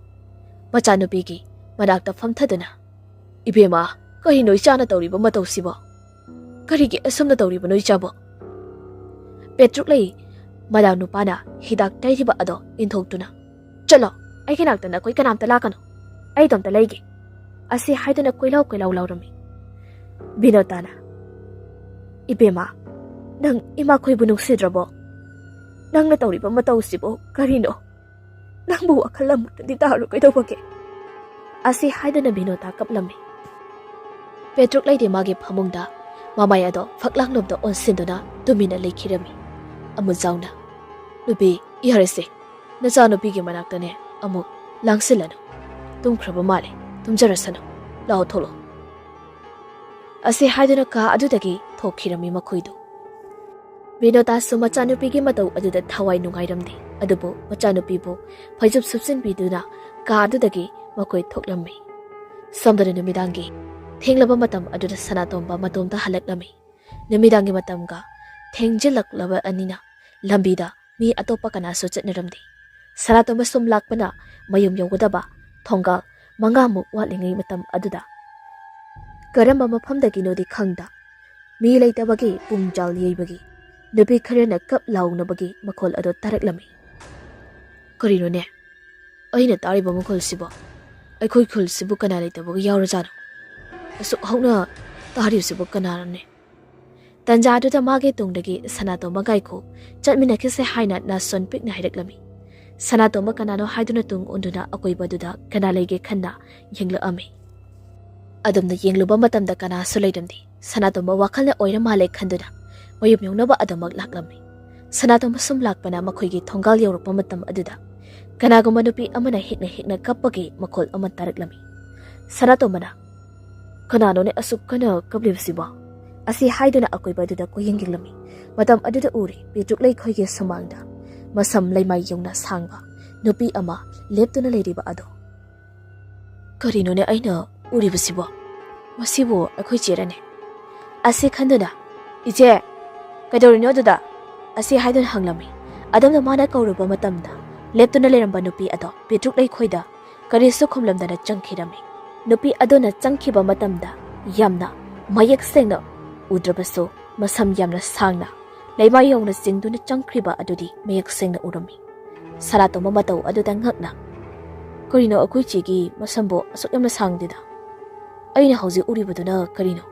ꯃꯆꯥꯅꯨꯄꯤꯒꯤ ꯃꯅꯥꯛꯇ ꯐꯝꯊꯗꯨꯅ, "ꯏꯕꯦꯝꯃ, ꯀꯔꯤꯅꯣ ꯏꯆꯥꯅ ꯇꯧꯔꯤꯕ ꯃꯇꯧꯁꯤꯕꯣ? ꯀꯔꯤꯒꯤ ꯑꯁꯨꯝꯅ ꯇꯧꯔꯤꯕꯅꯣ ꯏꯆꯥꯕꯣ?" ꯄꯦꯇ꯭ꯔꯨꯛ ꯂꯩ ꯃꯅꯥꯎ ꯅꯨꯄꯥꯅ ꯍꯤꯗꯥꯛ ꯇꯩꯔꯤꯕ ꯑꯗꯣ ꯏꯟꯊꯣꯛꯇꯨꯅ, "ꯆꯠꯂꯣ, ꯑꯩꯒꯤ ꯅꯥꯛꯇ ꯅꯈꯣꯏ ꯀꯅꯥꯝꯇ ꯂꯥꯛꯀꯅꯨ꯫ ꯑꯩ ꯑꯗꯣꯝꯇ ꯂꯩꯒꯦ꯫" ꯑꯁꯤ ꯍꯥꯏꯗꯨꯅ ꯀꯣꯏꯂꯥꯎ ꯀꯣꯏꯂꯥꯎ ꯂꯥꯎꯔꯝꯃꯤ꯫ ꯕꯤꯅꯣꯇꯥꯅ, "ꯏꯕꯦꯝꯃ, ꯅꯪ ꯏꯃꯥꯈꯣꯏꯕꯨ ꯅꯨꯡꯁꯤꯗ꯭ꯔꯕꯣ? ꯅꯪꯅ ꯇꯧꯔꯤꯕ ꯃꯇꯧꯁꯤꯕꯨ ꯀꯔꯤꯅꯣ? ꯅꯪꯕꯨ ꯋꯥꯈꯜ ꯑꯃꯨꯛꯇꯗꯤ ꯇꯥꯔꯨ ꯀꯩꯗꯧꯕꯒꯦ?" ꯑꯁꯤ ꯍꯥꯏꯗꯨꯅ ꯕꯤꯅꯣꯇꯥ ꯀꯞꯂꯝꯃꯤ꯫ ꯄꯦꯇ꯭ꯔꯨꯛ ꯂꯩꯗꯤ ꯃꯥꯒꯤ ꯐꯃꯨꯡꯗ ꯃꯃꯥꯏ ꯑꯗꯣ ꯐꯛꯂꯥꯡꯂꯣꯝꯗ ꯑꯣꯟꯁꯤꯟꯗꯨꯅ ꯇꯨꯃꯤꯟꯅ ꯂꯩꯈꯤꯔꯝꯃꯤ꯫ ꯑꯃꯨꯖꯥꯎꯅ, "ꯅꯨꯄꯤ, ꯌꯥꯔꯦꯁꯦ, ꯅꯆꯥꯅꯨꯄꯤꯒꯤ ꯃꯅꯥꯛꯇꯅꯦ ꯑꯃꯨꯛ ꯂꯥꯡꯁꯤꯜꯂꯅꯨ꯫ ꯇꯨꯝꯈ꯭ꯔꯕ ꯃꯥꯜꯂꯦ, ꯇꯨꯝꯖꯔꯁꯅꯨ꯫ ꯂꯥꯛꯑꯣ, ꯊꯣꯛꯂꯛꯑꯣ꯫" ꯑꯁꯤ ꯍꯥꯏꯗꯨꯅ ꯀꯥ ꯑꯗꯨꯗꯒꯤ ꯊꯣꯛꯈꯤꯔꯝꯃꯤ ꯃꯈꯣꯏꯗꯨ꯫ ꯕꯤꯅꯣꯇꯥꯁꯨ ꯃꯆꯥꯅꯨꯄꯤꯒꯤ ꯃꯇꯧ ꯑꯗꯨꯗ ꯊꯋꯥꯏ ꯅꯨꯡꯉꯥꯏꯔꯝꯗꯦ꯫ ꯑꯗꯨꯕꯨ ꯃꯆꯥꯅꯨꯄꯤꯕꯨ ꯐꯩꯖꯨꯞ ꯁꯨꯞꯆꯤꯟꯕꯤꯗꯨꯅ ꯀꯥ ꯑꯗꯨꯗꯒꯤ ꯃꯈꯣꯏ ꯊꯣꯛꯂꯝꯃꯤ꯫ ꯁꯣꯝꯗꯅ ꯅꯨꯃꯤꯗꯥꯡꯒꯤ ꯊꯦꯡꯂꯕ ꯃꯇꯝ ꯑꯗꯨꯗ ꯁꯅꯥꯇꯣꯝꯕ ꯃꯇꯣꯝꯇ ꯍꯜꯂꯛꯂꯝꯃꯤ꯫ ꯅꯨꯃꯤꯗꯥꯡꯒꯤ ꯃꯇꯝꯒ ꯊꯦꯡꯖꯤꯜꯂꯛꯂꯕ ꯑꯅꯤꯅ ꯂꯝꯕꯤꯗ ꯃꯤ ꯑꯇꯣꯞꯄ ꯀꯅꯥꯁꯨ ꯆꯠꯅꯔꯝꯗꯦ꯫ ꯁꯅꯥꯇꯣꯝꯕ ꯁꯨꯝ ꯂꯥꯛꯄꯅ ꯃꯌꯨꯝ ꯌꯧꯒꯗꯕ ꯊꯣꯡꯒꯥꯜ ꯃꯉꯥꯃꯨꯛ ꯋꯥꯠꯂꯤꯉꯩ ꯃꯇꯝ ꯑꯗꯨꯗ ꯀꯔꯝꯕ ꯃꯐꯝꯗꯒꯤꯅꯣꯗꯤ ꯈꯪꯗ ꯃꯤ ꯂꯩꯇꯕꯒꯤ ꯄꯨꯡꯖꯥꯜ ꯌꯩꯕꯒꯤ ꯅꯨꯄꯤ ꯈꯔꯅ ꯀꯞ ꯂꯥꯎꯅꯕꯒꯤ ꯃꯈꯣꯜ ꯑꯗꯨ ꯇꯥꯔꯛꯂꯝꯃꯤ꯫ ꯀꯔꯤꯅꯣꯅꯦ? ꯑꯩꯅ ꯇꯥꯔꯤꯕ ꯃꯈꯣꯜꯁꯤꯕꯣ? ꯑꯩꯈꯣꯏ ꯈꯨꯜꯁꯤꯕꯨ ꯀꯅꯥ ꯂꯩꯇꯕꯒ ꯌꯥꯎꯔꯖꯥꯠꯅꯣ? ꯑꯁꯨꯛ ꯍꯧꯅ ꯇꯥꯔꯤꯕꯁꯤꯕꯨ ꯀꯅꯥꯅꯣꯅꯦ? ꯇꯟꯖꯥꯗꯨꯗ ꯃꯥꯒꯤ ꯇꯨꯡꯗꯒꯤ ꯁꯅꯥꯇꯣꯝꯕ ꯉꯥꯏꯈꯣ, ꯆꯠꯃꯤꯟꯅꯈꯤꯁꯦ ꯍꯥꯏꯅ ꯅꯥꯁꯣꯟ ꯄꯤꯛꯅ ꯍꯥꯏꯔꯛꯂꯝꯃꯤ꯫ ꯁꯅꯥꯇꯣꯝꯕ ꯀꯅꯥꯅꯣ ꯍꯥꯏꯗꯨꯅ ꯇꯨꯡ ꯑꯣꯟꯗꯨꯅ ꯑꯀꯣꯏꯕꯗꯨꯗ ꯀꯅꯥ ꯂꯩꯒꯦ ꯈꯟꯅ ꯌꯦꯡꯂꯛꯑꯝꯃꯤ꯫ ꯑꯗꯨꯝꯅ ꯌꯦꯡꯂꯨꯕ ꯃꯇꯝꯗ ꯀꯅꯥꯁꯨ ꯂꯩꯔꯝꯗꯦ꯫ ꯁꯅꯥꯇꯣꯝꯕ ꯋꯥꯈꯜꯅ ꯑꯣꯏꯔ ꯃꯥꯜꯂꯦ ꯈꯟꯗꯨꯅ ꯃꯌꯨꯝ ꯌꯧꯅꯕ ꯑꯗꯨꯃꯛ ꯂꯥꯛꯂꯝꯃꯤ꯫ ꯁꯅꯥꯇꯣꯝꯕ ꯁꯨꯝ ꯂꯥꯛꯄꯅ ꯃꯈꯣꯏꯒꯤ ꯊꯣꯡꯒꯥꯜ ꯌꯧꯔꯛꯄ ꯃꯇꯝ ꯑꯗꯨꯗ ꯀꯅꯥꯒꯨꯝꯕ ꯅꯨꯄꯤ ꯑꯃꯅ ꯍꯦꯛꯅ ꯍꯦꯛꯅ ꯀꯞꯄꯒꯤ ꯃꯈꯣꯜ ꯑꯃ ꯇꯥꯔꯛꯂꯝꯃꯤ꯫ ꯁꯅꯥꯇꯣꯝꯕꯅ, "ꯀꯅꯥꯅꯣꯅꯦ ꯑꯁꯨꯛ ꯀꯟꯅ ꯀꯞꯂꯤꯕꯁꯤꯕꯣ?" ꯑꯁꯤ ꯍꯥꯏꯗꯨꯅ ꯑꯀꯣꯏꯕ ꯑꯗꯨꯗ ꯀꯣꯏꯌꯦꯡ ꯌꯦꯡꯂꯝꯃꯤ꯫ ꯃꯇꯝ ꯑꯗꯨꯗ ꯎꯔꯦ, ꯄꯤꯇ꯭ꯔꯨꯛ ꯂꯩꯈꯣꯏꯒꯤ ꯁꯨꯃꯥꯡꯗ ꯃꯁꯝ ꯂꯩꯃꯥꯏ ꯌꯧꯅ ꯁꯥꯡꯕ ꯅꯨꯄꯤ ꯑꯃ ꯂꯦꯞꯇꯨꯅ ꯂꯩꯔꯤꯕ ꯑꯗꯣ꯫ "ꯀꯔꯤꯅꯣꯅꯦ ꯑꯩꯅ ꯎꯔꯤꯕꯁꯤꯕꯣ? ꯃꯁꯤꯕꯨ ꯑꯩꯈꯣꯏ ꯆꯦꯔꯅꯦ?" ꯑꯁꯤ ꯈꯟꯗꯨꯅ, "ꯏꯆꯦ, ꯀꯩꯗꯧꯔꯤꯅꯣ ꯑꯗꯨꯗ?" ꯑꯁꯤ ꯍꯥꯏꯗꯨꯅ ꯍꯪꯂꯝꯃꯤ꯫ ꯑꯗꯨꯝꯅ ꯃꯥꯅ ꯀꯧꯔꯨꯕ ꯃꯇꯝꯗ ꯂꯦꯞꯇꯨꯅ ꯂꯩꯔꯝꯕ ꯅꯨꯄꯤ ꯑꯗꯣ ꯄꯤꯇ꯭ꯔꯨꯛ ꯂꯩꯈꯣꯏꯗ ꯀꯔꯤꯁꯨ ꯈꯨꯝꯂꯝꯗꯅ ꯆꯪꯈꯤꯔꯝꯃꯤ꯫ ꯅꯨꯄꯤ ꯑꯗꯨꯅ ꯆꯪꯈꯤꯕ ꯃꯇꯝꯗ ꯌꯥꯝꯅ ꯃꯌꯦꯛ ꯁꯦꯡꯅ ꯎꯗ꯭ꯔꯕꯁꯨ, ꯃꯁꯝ ꯌꯥꯝꯅ ꯁꯥꯡꯅ ꯂꯩꯃꯥꯏ ꯌꯧꯅ ꯆꯤꯡꯗꯨꯅ ꯆꯪꯈ꯭ꯔꯤꯕ ꯑꯗꯨꯗꯤ ꯃꯌꯦꯛ ꯁꯦꯡꯅ ꯎꯔꯝꯃꯤ꯫ ꯁꯅꯥꯇꯣꯝꯕ ꯃꯇꯧ ꯑꯗꯨꯗ ꯉꯛꯅ, "ꯀꯔꯤꯅꯣ ꯑꯩꯈꯣꯏ ꯆꯦꯒꯤ ꯃꯁꯝꯕꯨ ꯑꯁꯨꯛ ꯌꯥꯝꯅ ꯁꯥꯡꯗꯦꯗ? ꯑꯩꯅ ꯍꯧꯖꯤꯛ ꯎꯔꯤꯕꯗꯨꯅ ꯀꯔꯤꯅꯣ?"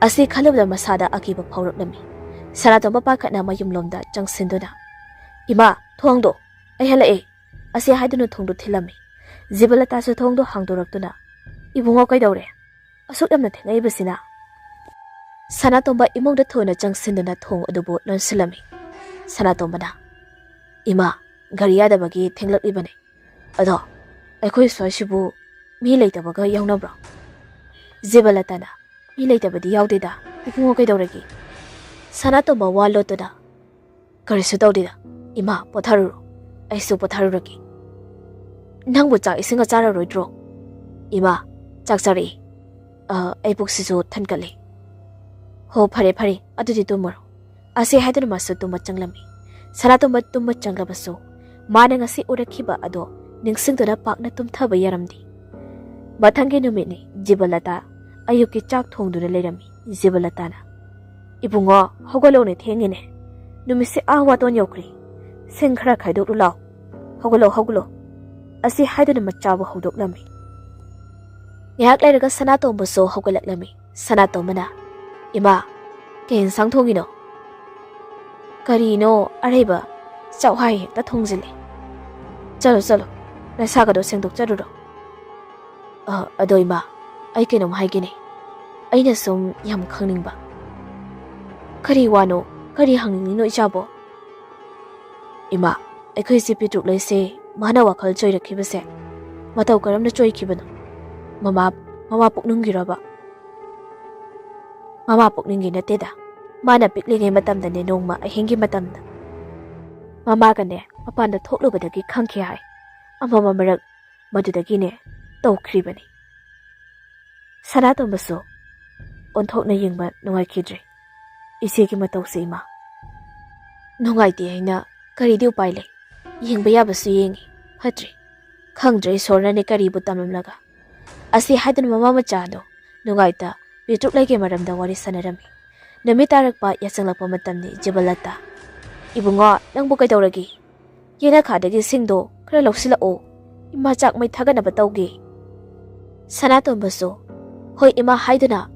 ꯑꯁꯤ ꯈꯜꯂꯨꯕꯗ ꯃꯁꯥꯗ ꯑꯀꯤꯕ ꯐꯥꯎꯔꯛꯂꯝꯃꯤ꯫ ꯁꯅꯥꯇꯣꯝꯕ ꯄꯥꯈꯠꯅ ꯃꯌꯨꯝꯂꯣꯝꯗ ꯆꯪꯁꯤꯟꯗꯨꯅ, "ꯏꯃꯥ, ꯊꯣꯡꯗꯣ, ꯑꯩ ꯍꯜꯂꯛꯑꯦ!" ꯑꯁꯤ ꯍꯥꯏꯗꯨꯅ ꯊꯣꯡꯗꯣ ꯊꯤꯜꯂꯝꯃꯤ꯫ ꯖꯤꯕꯂꯇꯥꯁꯨ ꯊꯣꯡꯗꯣ ꯍꯥꯡꯗꯣꯔꯛꯇꯨꯅ, "ꯏꯕꯨꯡꯉꯣ, ꯀꯩꯗꯧꯔꯦ? ꯑꯁꯨꯛ ꯌꯥꯝꯅ ꯊꯦꯡꯂꯛꯏꯕꯁꯤꯅ?" ꯁꯅꯥꯇꯣꯝꯕ ꯏꯃꯨꯡꯗ ꯊꯨꯅ ꯆꯪꯁꯤꯟꯗꯨꯅ ꯊꯣꯡ ꯑꯗꯨꯕꯨ ꯂꯣꯟꯁꯤꯜꯂꯝꯃꯤ꯫ ꯁꯅꯥꯇꯣꯝꯕꯅ, "ꯏꯃꯥ, ꯒꯥꯔꯤ ꯌꯥꯗꯕꯒꯤ ꯊꯦꯡꯂꯛꯂꯤꯕꯅꯤ꯫ ꯑꯗꯣ ꯑꯩꯈꯣꯏ ꯁ꯭ꯋꯥꯏꯁꯤꯕꯨ ꯃꯤ ꯂꯩꯇꯕꯒ ꯌꯥꯎꯅꯕ꯭ꯔꯣ?" ꯖꯤꯕꯂꯇꯥꯅ, "ꯃꯤ ꯂꯩꯇꯕꯗꯤ ꯌꯥꯎꯗꯦꯗ꯫ ꯏꯕꯨꯡꯉꯣ, ꯀꯩꯗꯧꯔꯒꯦ?" ꯁꯅꯥꯇꯣꯝꯕ ꯋꯥ ꯂꯣꯠꯇꯨꯅ, "ꯀꯔꯤꯁꯨ ꯇꯧꯗꯦꯗ꯫ ꯏꯃꯥ, ꯄꯣꯊꯥꯔꯨꯔꯣ꯫ ꯑꯩꯁꯨ ꯄꯣꯊꯥꯔꯨꯔꯒꯦ꯫ ꯅꯪꯕꯨ ꯆꯥꯛ ꯏꯁꯤꯡꯒ ꯆꯥꯔꯔꯣꯏꯗ꯭ꯔꯣ?" "ꯏꯃꯥ, ꯆꯥꯛ ꯆꯥꯔꯛꯏ꯫ ꯑ, ꯑꯩ ꯄꯨꯛꯁꯤꯁꯨ ꯊꯟꯒꯠꯂꯦ꯫" "ꯍꯣ, ꯐꯔꯦ, ꯐꯔꯦ, ꯑꯗꯨꯗꯤ ꯇꯨꯝꯃꯨꯔꯣ꯫" ꯑꯁꯤ ꯍꯥꯏꯗꯨꯅ ꯃꯥꯁꯨ ꯇꯨꯝꯕ ꯆꯪꯂꯝꯃꯤ꯫ ꯁꯅꯥꯇꯣꯝꯕ ꯇꯨꯝꯕ ꯆꯪꯂꯕꯁꯨ ꯃꯥꯅ ꯉꯁꯤ ꯎꯔꯛꯈꯤꯕ ꯑꯗꯣ ꯅꯤꯡꯁꯤꯡꯗꯨꯅ ꯄꯥꯛꯅ ꯇꯨꯝꯊꯕ ꯌꯥꯔꯝꯗꯦ꯫ ꯃꯊꯪꯒꯤ ꯅꯨꯃꯤꯠꯅꯤ꯫ ꯖꯤꯕꯂꯇꯥ ꯑꯌꯨꯛꯀꯤ ꯆꯥꯛ ꯊꯣꯡꯗꯨꯅ ꯂꯩꯔꯝꯃꯤ꯫ ꯖꯤꯕꯂꯇꯥꯅ, "ꯏꯕꯨꯡꯉꯣ, ꯍꯧꯒꯠꯂꯣꯅꯦ, ꯊꯦꯡꯉꯦꯅꯦ꯫ ꯅꯨꯃꯤꯠꯁꯦ ꯑꯥ ꯋꯥꯇꯣꯟ ꯌꯧꯈ꯭ꯔꯦ꯫ ꯁꯤꯡ ꯈꯔ ꯈꯥꯏꯗꯣꯛꯂꯨ ꯂꯥꯎ꯫ ꯍꯧꯒꯠꯂꯣ, ꯍꯧꯒꯠꯂꯣ꯫" ꯑꯁꯤ ꯍꯥꯏꯗꯨꯅ ꯃꯆꯥꯕꯨ ꯍꯧꯗꯣꯛꯂꯝꯃꯤ꯫ ꯉꯥꯏꯍꯥꯛ ꯂꯩꯔꯒ ꯁꯅꯥꯇꯣꯝꯕꯁꯨ ꯍꯧꯒꯠꯂꯛꯂꯝꯃꯤ꯫ ꯁꯅꯥꯇꯣꯝꯕꯅ, "ꯏꯃꯥ, ꯀꯩ ꯌꯦꯟꯁꯥꯡ ꯊꯣꯡꯉꯤꯅꯣ?" "ꯀꯔꯤꯅꯣ ꯑꯔꯩꯕ ꯆꯥꯛꯍꯥꯏ ꯍꯦꯛꯇ ꯊꯣꯡꯖꯤꯜꯂꯦ꯫ ꯆꯠꯂꯣ, ꯆꯠꯂꯣ, ꯅꯁꯥꯒꯗꯣ ꯁꯦꯡꯗꯣꯛꯆꯔꯨꯔꯣ꯫" "ꯑ, ꯑꯗꯣ ꯏꯃꯥ, ꯑꯩ ꯀꯩꯅꯣꯝ ꯍꯥꯏꯒꯦꯅꯦ꯫ ꯑꯩꯅ ꯁꯨꯝ ꯌꯥꯝ ꯈꯪꯅꯤꯡꯕ꯫" "ꯀꯔꯤ ꯋꯥꯅꯣ? ꯀꯔꯤ ꯍꯪꯅꯤꯡꯉꯤꯅꯣ ꯏꯆꯥꯕꯣ?" "ꯏꯃꯥ, ꯑꯩꯈꯣꯏꯁꯦ ꯄꯤꯇ꯭ꯔꯨꯛ ꯂꯩꯁꯦ ꯃꯥꯅ ꯋꯥꯈꯜ ꯆꯣꯏꯔꯛꯈꯤꯕꯁꯦ ꯃꯇꯧ ꯀꯔꯝꯅ ꯆꯣꯏꯈꯤꯕꯅꯣ? ꯃꯃꯥ, ꯃꯃꯥ ꯄꯨꯛꯅꯨꯡꯒꯤꯔꯕ?" "ꯃꯃꯥ ꯄꯨꯛꯅꯤꯡꯒꯤ ꯅꯠꯇꯦꯗ꯫ ꯃꯥꯅ ꯄꯤꯛꯂꯤꯉꯩ ꯃꯇꯝꯗꯅꯦ, ꯅꯣꯡꯃ ꯑꯍꯤꯡꯒꯤ ꯃꯇꯝꯗ ꯃꯃꯥꯒꯅꯦ ꯃꯄꯥꯟꯗ ꯊꯣꯛꯂꯨꯕꯗꯒꯤ ꯈꯪꯈꯤ ꯍꯥꯏ꯫ ꯑꯃꯝꯕ ꯃꯔꯛ ꯃꯗꯨꯗꯒꯤꯅꯦ ꯇꯧꯈ꯭ꯔꯤꯕꯅꯤ꯫" ꯁꯅꯥꯇꯣꯝꯕꯁꯨ ꯑꯣꯟꯊꯣꯛꯅ ꯌꯦꯡꯕ ꯅꯨꯡꯉꯥꯏꯈꯤꯗ꯭ꯔꯦ꯫ "ꯏꯆꯦꯒꯤ ꯃꯇꯧꯁꯦ ꯏꯃꯥ, ꯅꯨꯡꯉꯥꯏꯇꯦ ꯍꯥꯏꯅ ꯀꯔꯤꯗꯤ ꯎꯄꯥꯏ ꯂꯩ? ꯌꯦꯡꯕ ꯌꯥꯕꯁꯨ ꯌꯦꯡꯉꯤ, ꯐꯠꯇ꯭ꯔꯦ꯫ ꯈꯪꯗ꯭ꯔꯦ ꯏꯁꯣꯔꯅꯅꯦ ꯀꯔꯤꯕꯨ ꯇꯝꯂꯝꯂꯒ꯫" ꯑꯁꯤ ꯍꯥꯏꯗꯨꯅ ꯃꯃꯥ ꯃꯆꯥꯗꯣ ꯅꯨꯡꯉꯥꯏꯇ ꯄꯤꯇ꯭ꯔꯨꯛ ꯂꯩꯒꯤ ꯃꯔꯝꯗ ꯋꯥꯔꯤ ꯁꯥꯟꯅꯔꯝꯃꯤ꯫ ꯅꯨꯃꯤꯠ ꯇꯥꯔꯛꯄ ꯌꯥꯆꯪꯂꯛꯄ ꯃꯇꯝꯅꯤ꯫ ꯖꯤꯕꯂꯇꯥ, "ꯏꯕꯨꯡꯉꯣ, ꯅꯪꯕꯨ ꯀꯩꯗꯧꯔꯒꯦ? ꯌꯦꯅꯈꯥꯗꯒꯤ ꯁꯤꯡꯗꯣ ꯈꯔ ꯂꯧꯁꯤꯜꯂꯛꯑꯣ꯫ ꯏꯃꯥ ꯆꯥꯛ ꯃꯩ ꯊꯥꯒꯠꯅꯕ ꯇꯧꯒꯦ꯫" ꯁꯅꯥꯇꯣꯝꯕꯁꯨ, "ꯍꯣꯏ ꯏꯃꯥ" ꯍꯥꯏꯗꯨꯅ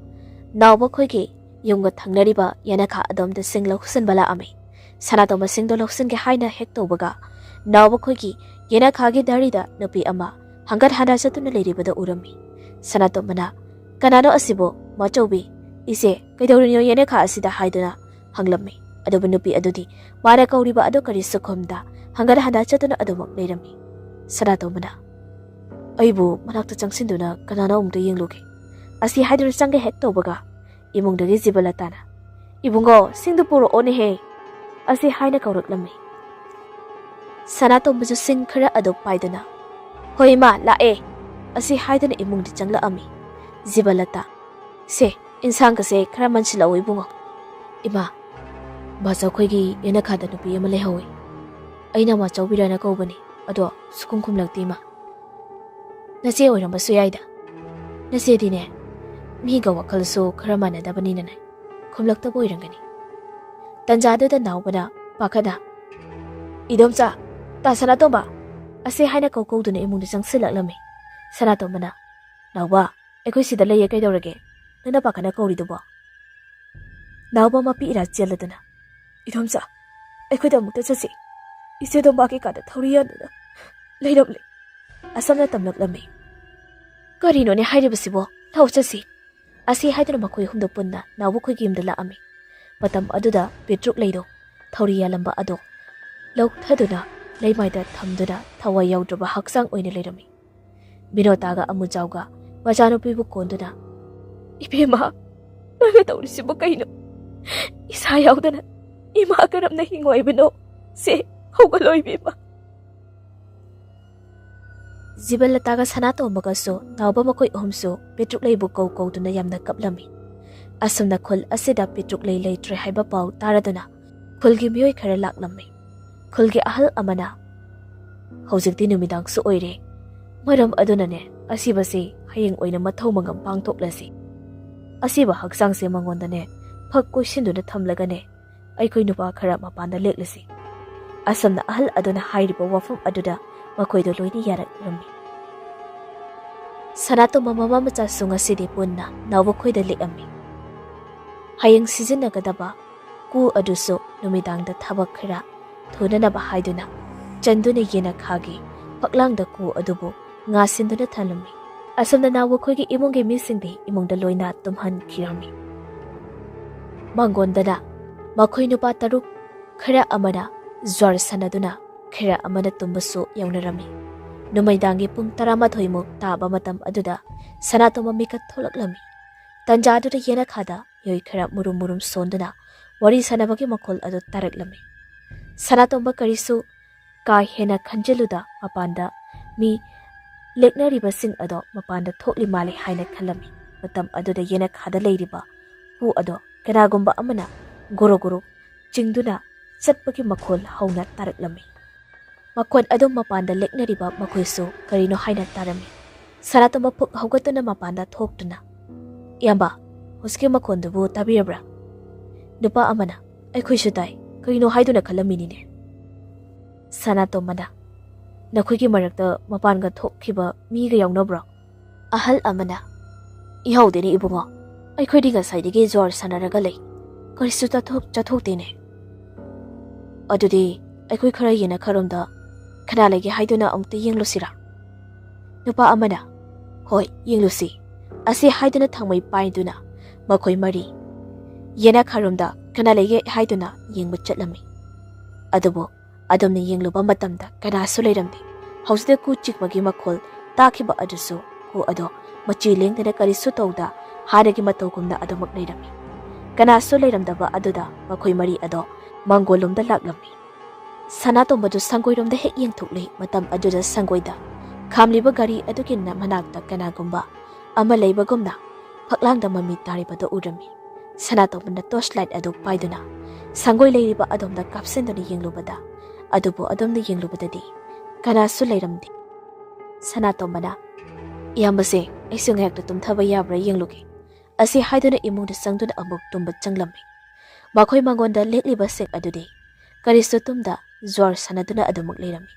ꯅꯥꯎꯕ ꯈꯣꯏꯒꯤ ꯌꯨꯝꯒ ꯊꯪꯅꯔꯤꯕ ꯌꯦꯅꯈꯥ ꯑꯗꯣꯝꯗ ꯁꯤꯡ ꯂꯧꯁꯤꯟꯕ ꯂꯥꯛꯑꯝꯃꯤ꯫ ꯁꯅꯥꯇꯣꯝꯕ ꯁꯤꯡꯗꯣ ꯂꯧꯁꯤꯟꯒꯦ ꯍꯥꯏꯅ ꯍꯦꯛ ꯇꯧꯕꯒ, ꯅꯥꯎꯕ ꯈꯣꯏꯒꯤ ꯌꯦꯅꯈꯥꯒꯤ ꯗꯥꯔꯤꯗ ꯅꯨꯄꯤ ꯑꯃ ꯍꯪꯒꯠ ꯍꯟꯗ ꯆꯠꯇꯨꯅ ꯂꯩꯔꯤꯕꯗꯨ ꯎꯔꯝꯃꯤ꯫ ꯁꯅꯥꯇꯣꯝꯕꯅ, "ꯀꯅꯥꯅꯣ ꯑꯁꯤꯕꯨ, ꯃꯥꯆꯧꯕꯤ? ꯏꯆꯦ, ꯀꯩꯗꯧꯔꯤꯅꯣ ꯌꯦꯅꯈꯥ ꯑꯁꯤꯗ?" ꯍꯥꯏꯗꯨꯅ ꯍꯪꯂꯝꯃꯤ꯫ ꯑꯗꯨꯕꯨ ꯅꯨꯄꯤ ꯑꯗꯨꯗꯤ ꯃꯥꯅ ꯀꯧꯔꯤꯕ ꯑꯗꯨ ꯀꯔꯤꯁꯨ ꯈꯨꯝꯗ ꯍꯪꯒꯠ ꯍꯟꯗ ꯆꯠꯇꯨꯅ ꯑꯗꯨꯃꯛ ꯂꯩꯔꯝꯃꯤ꯫ ꯁꯅꯥꯇꯣꯝꯕꯅ, "ꯑꯩꯕꯨ ꯃꯅꯥꯛꯇ ꯆꯪꯁꯤꯟꯗꯨꯅ ꯀꯅꯥꯅꯣ ꯑꯃꯨꯛꯇ ꯌꯦꯡꯂꯨꯒꯦ" ꯑꯁꯤ ꯍꯥꯏꯗꯨꯅ ꯆꯪꯒꯦ ꯍꯦꯛ ꯇꯧꯕꯒ, ꯏꯃꯨꯡꯗꯒꯤ ꯖꯤꯕꯂꯇꯥꯅ, "ꯏꯕꯨꯡꯉꯣ, ꯁꯤꯡꯗꯨ ꯄꯨꯔꯛꯑꯣꯅꯦꯍꯦ," ꯑꯁꯤ ꯍꯥꯏꯅ ꯀꯧꯔꯛꯂꯝꯃꯤ꯫ ꯁꯅꯥꯇꯣꯝꯕꯁꯨ ꯁꯤꯡ ꯈꯔ ꯑꯗꯨ ꯄꯥꯏꯗꯨꯅ, "ꯍꯣꯏ ꯏꯃꯥ, ꯂꯥꯛꯑꯦ," ꯑꯁꯤ ꯍꯥꯏꯗꯨꯅ ꯏꯃꯨꯡꯗ ꯆꯪꯂꯛꯑꯝꯃꯤ꯫ ꯖꯤꯕꯂꯇꯥ, "ꯁꯦ, ꯏꯟꯁꯥꯡꯒꯁꯦ ꯈꯔ ꯃꯟꯁꯤꯜꯂꯛꯑꯣ ꯏꯕꯨꯡꯉꯣ꯫ ꯏꯃꯥ, ꯕꯥꯆꯧꯈꯣꯏꯒꯤ ꯌꯦꯅꯈꯥꯗ ꯅꯨꯄꯤ ꯑꯃ ꯂꯩꯍꯧꯋꯤ꯫ ꯑꯩꯅ ꯃꯥꯆꯧꯕꯤꯔꯅ ꯀꯧꯕꯅꯤ, ꯑꯗꯣ ꯁꯨꯈꯨꯝ ꯈꯨꯝꯂꯛꯇꯦ ꯏꯃꯥ꯫ ꯅꯆꯦ ꯑꯣꯏꯔꯝꯕꯁꯨ ꯌꯥꯏꯗ꯫ ꯅꯆꯦꯗꯤꯅꯦ, ꯃꯤꯒ ꯋꯥꯈꯜꯁꯨ ꯈꯔ ꯃꯥꯟꯅꯗꯕꯅꯤꯅꯅꯦ, ꯈꯨꯝꯂꯛꯇꯕ ꯑꯣꯏꯔꯝꯒꯅꯤ꯫" ꯇꯟꯖꯥꯗꯨꯗ ꯅꯥꯎꯕꯅ ꯄꯥꯈꯠꯅ, "ꯏꯗꯣꯝꯆꯥ, ꯇꯥ ꯁꯅꯥꯇꯣꯝꯕ!" ꯑꯁꯤ ꯍꯥꯏꯅ ꯀꯧ ꯀꯧꯗꯨꯅ ꯏꯃꯨꯡꯗ ꯆꯪꯁꯤꯜꯂꯛꯂꯝꯃꯤ꯫ ꯁꯅꯥꯇꯣꯝꯕꯅ, "ꯅꯥꯎꯕ, ꯑꯩꯈꯣꯏ ꯁꯤꯗ ꯂꯩꯌꯦ, ꯀꯩꯗꯧꯔꯒꯦ? ꯅꯪꯅ ꯄꯥꯈꯠꯅ ꯀꯧꯔꯤꯗꯨꯕꯣ?" ꯅꯥꯎꯕ ꯃꯄꯤ ꯏꯔꯥ ꯆꯦꯜꯂꯗꯨꯅ, "ꯏꯗꯣꯝꯆꯥ, ꯑꯩꯈꯣꯏꯗ ꯑꯃꯨꯛꯇ ꯆꯠꯁꯤ꯫ ꯏꯆꯦꯗꯣ ꯃꯥꯒꯤ ꯀꯥꯗ ꯊꯧꯔꯤ ꯌꯥꯟꯗꯨꯅ ꯂꯩꯔꯝꯂꯦ꯫" ꯑꯁꯝꯅ ꯇꯝꯂꯛꯂꯝꯃꯤ꯫ "ꯀꯔꯤꯅꯣꯅꯦ ꯍꯥꯏꯔꯤꯕꯁꯤꯕꯣ? ꯂꯥꯛꯑꯣ ꯆꯠꯁꯤ꯫" ꯑꯁꯤ ꯍꯥꯏꯗꯨꯅ ꯃꯈꯣꯏ ꯑꯍꯨꯝꯗꯣ ꯄꯨꯟꯅ ꯅꯥꯎꯕꯈꯣꯏꯒꯤ ꯌꯨꯝꯗ ꯂꯥꯛꯑꯝꯃꯤ꯫ ꯃꯇꯝ ꯑꯗꯨꯗ ꯄꯦꯇ꯭ꯔꯨꯛ ꯂꯩꯗꯣ, ꯊꯧꯔꯤ ꯌꯥꯜꯂꯝꯕ ꯑꯗꯣ ꯂꯧꯊꯗꯨꯅ ꯂꯩꯃꯥꯏꯗ ꯊꯝꯗꯨꯅ ꯊꯋꯥꯏ ꯌꯥꯎꯗ꯭ꯔꯕ ꯍꯛꯆꯥꯡ ꯑꯣꯏꯅ ꯂꯩꯔꯝꯃꯤ꯫ ꯕꯤꯅꯣꯇꯥꯒ ꯑꯃꯨꯖꯥꯎꯒ ꯃꯆꯥꯅꯨꯄꯤꯕꯨ ꯀꯣꯟꯗꯨꯅ, "ꯏꯕꯦꯝꯃ, ꯅꯪꯅ ꯇꯧꯔꯤꯁꯤꯕꯨ ꯀꯩꯅꯣ? ꯏꯁꯥ ꯌꯥꯎꯗꯅ ꯏꯃꯥ ꯀꯔꯝꯅ ꯍꯤꯡꯉꯣ ꯍꯥꯏꯕꯅꯣ? ꯁꯦ, ꯍꯧꯒꯠꯂꯣ ꯏꯕꯦꯝꯃ꯫" ꯖꯤꯕꯂꯇꯥꯒ ꯁꯅꯥꯇꯣꯝꯕꯒꯁꯨ ꯅꯥꯎꯕ ꯃꯈꯣꯏ ꯑꯍꯨꯝꯁꯨ ꯄꯦꯇ꯭ꯔꯨꯛꯂꯩꯕꯨ ꯀꯧ ꯀꯧꯗꯨꯅ ꯌꯥꯝꯅ ꯀꯞꯂꯝꯃꯤ꯫ ꯑꯁꯨꯝꯅ ꯈꯨꯜ ꯑꯁꯤꯗ ꯄꯦꯇ꯭ꯔꯨꯛꯂꯩ ꯂꯩꯇ꯭ꯔꯦ ꯍꯥꯏꯕ ꯄꯥꯎ ꯇꯥꯔꯗꯨꯅ ꯈꯨꯜꯒꯤ ꯃꯤꯑꯣꯏ ꯈꯔ ꯂꯥꯛꯂꯝꯃꯤ꯫ ꯈꯨꯜꯒꯤ ꯑꯍꯜ ꯑꯃꯅ, "ꯍꯧꯖꯤꯛꯇꯤ ꯅꯨꯃꯤꯗꯥꯡꯁꯨ ꯑꯣꯏꯔꯦ, ꯃꯔꯝ ꯑꯗꯨꯅꯅꯦ ꯑꯁꯤꯕꯁꯤ ꯍꯌꯦꯡ ꯑꯣꯏꯅ ꯃꯊꯧ ꯃꯉꯝ ꯄꯥꯡꯊꯣꯛꯂꯁꯤ꯫ ꯑꯁꯤꯕ ꯍꯛꯆꯥꯡꯁꯦ ꯃꯉꯣꯟꯗꯅꯦ ꯐꯛ ꯀꯣꯏꯁꯤꯟꯗꯨꯅ ꯊꯝꯂꯒꯅꯦ ꯑꯩꯈꯣꯏ ꯅꯨꯄꯥ ꯈꯔ ꯃꯄꯥꯟꯗ ꯂꯦꯛꯂꯁꯤ꯫" ꯑꯁꯨꯝꯅ ꯑꯍꯜ ꯑꯗꯨꯅ ꯍꯥꯏꯔꯤꯕ ꯋꯥꯐꯝ ꯑꯗꯨꯗ ꯃꯈꯣꯏꯗꯣ ꯂꯣꯏꯅ ꯌꯥꯔꯛꯂꯝꯃꯤ꯫ ꯁꯅꯥꯇꯣꯝꯕ ꯃꯃꯥ ꯃꯆꯥꯁꯨ ꯉꯁꯤꯗꯤ ꯄꯨꯟꯅ ꯅꯥꯎꯕꯈꯣꯏꯗ ꯂꯦꯛꯑꯝꯃꯤ꯫ ꯍꯌꯦꯡ ꯁꯤꯖꯤꯟꯅꯒꯗꯕ ꯀꯨ ꯑꯗꯨꯁꯨ ꯅꯨꯃꯤꯗꯥꯡꯗ ꯊꯕꯛ ꯈꯔ ꯊꯨꯅꯅꯕ ꯍꯥꯏꯗꯨꯅ ꯆꯟꯗꯨꯅ ꯌꯦꯅꯈꯥꯒꯤ ꯐꯛꯂꯥꯡꯗ ꯀꯨ ꯑꯗꯨꯕꯨ ꯉꯥꯁꯤꯟꯗꯨꯅ ꯊꯝꯂꯝꯃꯤ꯫ ꯑꯁꯨꯝꯅ ꯅꯥꯎꯕꯈꯣꯏꯒꯤ ꯏꯃꯨꯡꯒꯤ ꯃꯤꯁꯤꯡꯗꯤ ꯏꯃꯨꯡꯗ ꯂꯣꯏꯅ ꯇꯨꯝꯍꯟꯈꯤꯔꯝꯃꯤ꯫ ꯃꯥꯡꯒꯣꯟꯗꯅ ꯃꯈꯣꯏ ꯅꯨꯄꯥ ꯇꯔꯨꯛ, ꯈꯔ ꯑꯃꯅ ꯖ꯭ꯋꯥꯔ ꯁꯥꯟꯅꯗꯨꯅ, ꯈꯔ ꯑꯃꯅ ꯇꯨꯝꯕꯁꯨ ꯌꯥꯎꯅꯔꯝꯃꯤ꯫ ꯅꯨꯃꯤꯗꯥꯡꯒꯤ ꯄꯨꯡ ꯇꯔꯥꯃꯥꯊꯣꯏꯃꯨꯛ ꯇꯥꯕ ꯃꯇꯝ ꯑꯗꯨꯗ ꯁꯅꯥꯇꯣꯝꯕ ꯃꯤꯀꯞ ꯊꯣꯛꯂꯛꯂꯝꯃꯤ꯫ ꯇꯟꯖꯥꯗꯨꯗ ꯌꯦꯅꯈꯥꯗ ꯃꯤꯑꯣꯏ ꯈꯔ ꯃꯨꯔꯨꯝ ꯃꯨꯔꯨꯝ ꯁꯣꯟꯗꯨꯅ ꯋꯥꯔꯤ ꯁꯥꯟꯅꯕꯒꯤ ꯃꯈꯣꯜ ꯑꯗꯨ ꯇꯥꯔꯛꯂꯝꯃꯤ꯫ ꯁꯅꯥꯇꯣꯝꯕ ꯀꯔꯤꯁꯨ ꯀꯥ ꯍꯦꯟꯅ ꯈꯟꯖꯤꯜꯂꯨꯗ ꯃꯄꯥꯟꯗ ꯃꯤ ꯂꯦꯛꯅꯔꯤꯕꯁꯤꯡ ꯑꯗꯣ ꯃꯄꯥꯟꯗ ꯊꯣꯛꯂꯤ ꯃꯥꯜꯂꯤ ꯍꯥꯏꯅ ꯈꯜꯂꯝꯃꯤ꯫ ꯃꯇꯝ ꯑꯗꯨꯗ ꯌꯦꯅꯈꯥꯗ ꯂꯩꯔꯤꯕ ꯄꯨ ꯑꯗꯣ ꯀꯅꯥꯒꯨꯝꯕ ꯑꯃꯅ ꯒꯣꯔꯣ ꯒꯣꯔꯣ ꯆꯤꯡꯗꯨꯅ ꯆꯠꯄꯒꯤ ꯃꯈꯣꯜ ꯍꯧꯅ ꯇꯥꯔꯛꯂꯝꯃꯤ꯫ ꯃꯈꯣꯟ ꯑꯗꯨ ꯃꯄꯥꯟꯗ ꯂꯦꯛꯅꯔꯤꯕ ꯃꯈꯣꯏꯁꯨ ꯀꯔꯤꯅꯣ ꯍꯥꯏꯅ ꯇꯥꯔꯝꯃꯤ꯫ ꯁꯅꯥꯇꯣꯝꯕ ꯐꯨꯛ ꯍꯧꯒꯠꯇꯨꯅ ꯃꯄꯥꯟꯗ ꯊꯣꯛꯇꯨꯅ, "ꯏꯌꯥꯝꯕ, ꯍꯧꯖꯤꯛꯀꯤ ꯃꯈꯣꯟꯗꯨꯕꯨ ꯇꯥꯕꯤꯔꯕ꯭ꯔꯥ?" ꯅꯨꯄꯥ ꯑꯃꯅ, "ꯑꯩꯈꯣꯏꯁꯨ ꯇꯥꯏ, ꯀꯔꯤꯅꯣ ꯍꯥꯏꯗꯨꯅ ꯈꯜꯂꯝꯃꯤꯅꯤꯅꯦ꯫" ꯁꯅꯥꯇꯣꯝꯕꯅ, "ꯅꯈꯣꯏꯒꯤ ꯃꯔꯛꯇ ꯃꯄꯥꯟꯒ ꯊꯣꯛꯈꯤꯕ ꯃꯤꯒ ꯌꯥꯎꯅꯕ꯭ꯔꯣ?" ꯑꯍꯜ ꯑꯃꯅ, "ꯏꯍꯧꯗꯦꯅꯦ ꯏꯕꯨꯡꯉꯣ, ꯑꯩꯈꯣꯏꯗꯤ ꯉꯁꯥꯏꯗꯒꯤ ꯖ꯭ꯋꯥꯔ ꯁꯥꯟꯅꯔꯒ ꯂꯩ, ꯀꯔꯤꯁꯨ ꯆꯠꯊꯣꯛ ꯆꯠꯊꯣꯛꯇꯦꯅꯦ꯫ ꯑꯗꯨꯗꯤ ꯑꯩꯈꯣꯏ ꯈꯔ ꯌꯦꯅꯈꯥꯔꯣꯝꯗ ꯀꯅꯥ ꯂꯩꯒꯦ ꯍꯥꯏꯗꯨꯅ ꯑꯃꯨꯛꯇ ꯌꯦꯡꯂꯨꯁꯤꯔꯥ?" ꯅꯨꯄꯥ ꯑꯃꯅ, "ꯍꯣꯏ, ꯌꯦꯡꯂꯨꯁꯤ꯫" ꯑꯁꯤ ꯍꯥꯏꯗꯨꯅ ꯊꯥꯡꯃꯩ ꯄꯥꯏꯗꯨꯅ ꯃꯈꯣꯏ ꯃꯔꯤ ꯌꯦꯅꯈꯥꯔꯣꯝꯗ ꯀꯅꯥ ꯂꯩꯒꯦ ꯍꯥꯏꯗꯨꯅ ꯌꯦꯡꯕ ꯆꯠꯂꯝꯃꯤ꯫ ꯑꯗꯨꯕꯨ ꯑꯗꯣꯝꯅ ꯌꯦꯡꯂꯨꯕ ꯃꯇꯝꯗ ꯀꯅꯥꯁꯨ ꯂꯩꯔꯝꯗꯦ꯫ ꯍꯧꯖꯤꯛꯇ ꯀꯨ ꯆꯤꯛꯄꯒꯤ ꯃꯈꯣꯜ ꯇꯥꯈꯤꯕ ꯑꯗꯨꯁꯨ ꯀꯨ ꯑꯗꯣ ꯃꯆꯤ ꯂꯦꯡꯗꯅ ꯀꯔꯤꯁꯨ ꯇꯧꯗ ꯍꯥꯟꯅꯒꯤ ꯃꯇꯧꯒꯨꯝꯅ ꯑꯗꯨꯃꯛ ꯂꯩꯔꯝꯃꯤ꯫ ꯀꯅꯥꯁꯨ ꯂꯩꯔꯝꯗꯕ ꯑꯗꯨꯗ ꯃꯈꯣꯏ ꯃꯔꯤ ꯑꯗꯣ ꯃꯪꯒꯣꯜꯂꯣꯝꯗ ꯂꯥꯛꯂꯝꯃꯤ꯫ ꯁꯅꯥꯇꯣꯝꯕꯗꯨ ꯁꯪꯒꯣꯏꯔꯣꯝꯗ ꯍꯦꯛ ꯌꯦꯡꯊꯣꯛꯂꯤ꯫ ꯃꯇꯝ ꯑꯗꯨꯗ ꯁꯪꯒꯣꯏꯗ ꯈꯥꯝꯂꯤꯕ ꯒꯥꯔꯤ ꯑꯗꯨꯒꯤ ꯅ-, ꯃꯅꯥꯛꯇ ꯀꯅꯥꯒꯨꯝꯕ ꯑꯃ ꯂꯩꯕꯒꯨꯝꯅ ꯐꯛꯂꯥꯡꯗ ꯃꯃꯤ ꯇꯥꯔꯤꯕꯗꯨ ꯎꯔꯝꯃꯤ꯫ ꯁꯅꯥꯇꯣꯝꯕꯅ ꯇꯣꯔꯆ ꯂꯥꯏꯠ ꯑꯗꯨ ꯄꯥꯏꯗꯨꯅ ꯁꯪꯒꯣꯏ ꯂꯩꯔꯤꯕ ꯑꯗꯣꯝꯗ ꯀꯥꯞꯁꯤꯟꯗꯨꯅ ꯌꯦꯡꯂꯨꯕꯗ, ꯑꯗꯨꯕꯨ ꯑꯗꯣꯝꯗ ꯌꯦꯡꯂꯨꯕꯗꯗꯤ ꯀꯅꯥꯁꯨ ꯂꯩꯔꯝꯗꯦ꯫ ꯁꯅꯥꯇꯣꯝꯕꯅ, "ꯏꯌꯥꯝꯕꯁꯦ, ꯑꯩꯁꯨ ꯉꯥꯏꯍꯥꯛꯇ ꯇꯨꯝꯊꯕ ꯌꯥꯕ꯭ꯔꯥ ꯌꯦꯡꯂꯨꯒꯦ꯫" ꯑꯁꯤ ꯍꯥꯏꯗꯨꯅ ꯏꯃꯨꯡꯗ ꯆꯪꯗꯨꯅ ꯑꯃꯨꯛ ꯇꯨꯝꯕ ꯆꯪꯂꯝꯃꯤ꯫ ꯃꯈꯣꯏ ꯃꯉꯣꯟꯗ ꯂꯦꯛꯂꯤꯕꯁꯤꯡ ꯑꯗꯨꯗꯤ ꯀꯔꯤꯁꯨ ꯇꯨꯝꯗ ꯖ꯭ꯋꯥꯔ ꯁꯥꯟꯅꯗꯨꯅ ꯑꯗꯨꯃꯛ ꯂꯩꯔꯝꯃꯤ꯫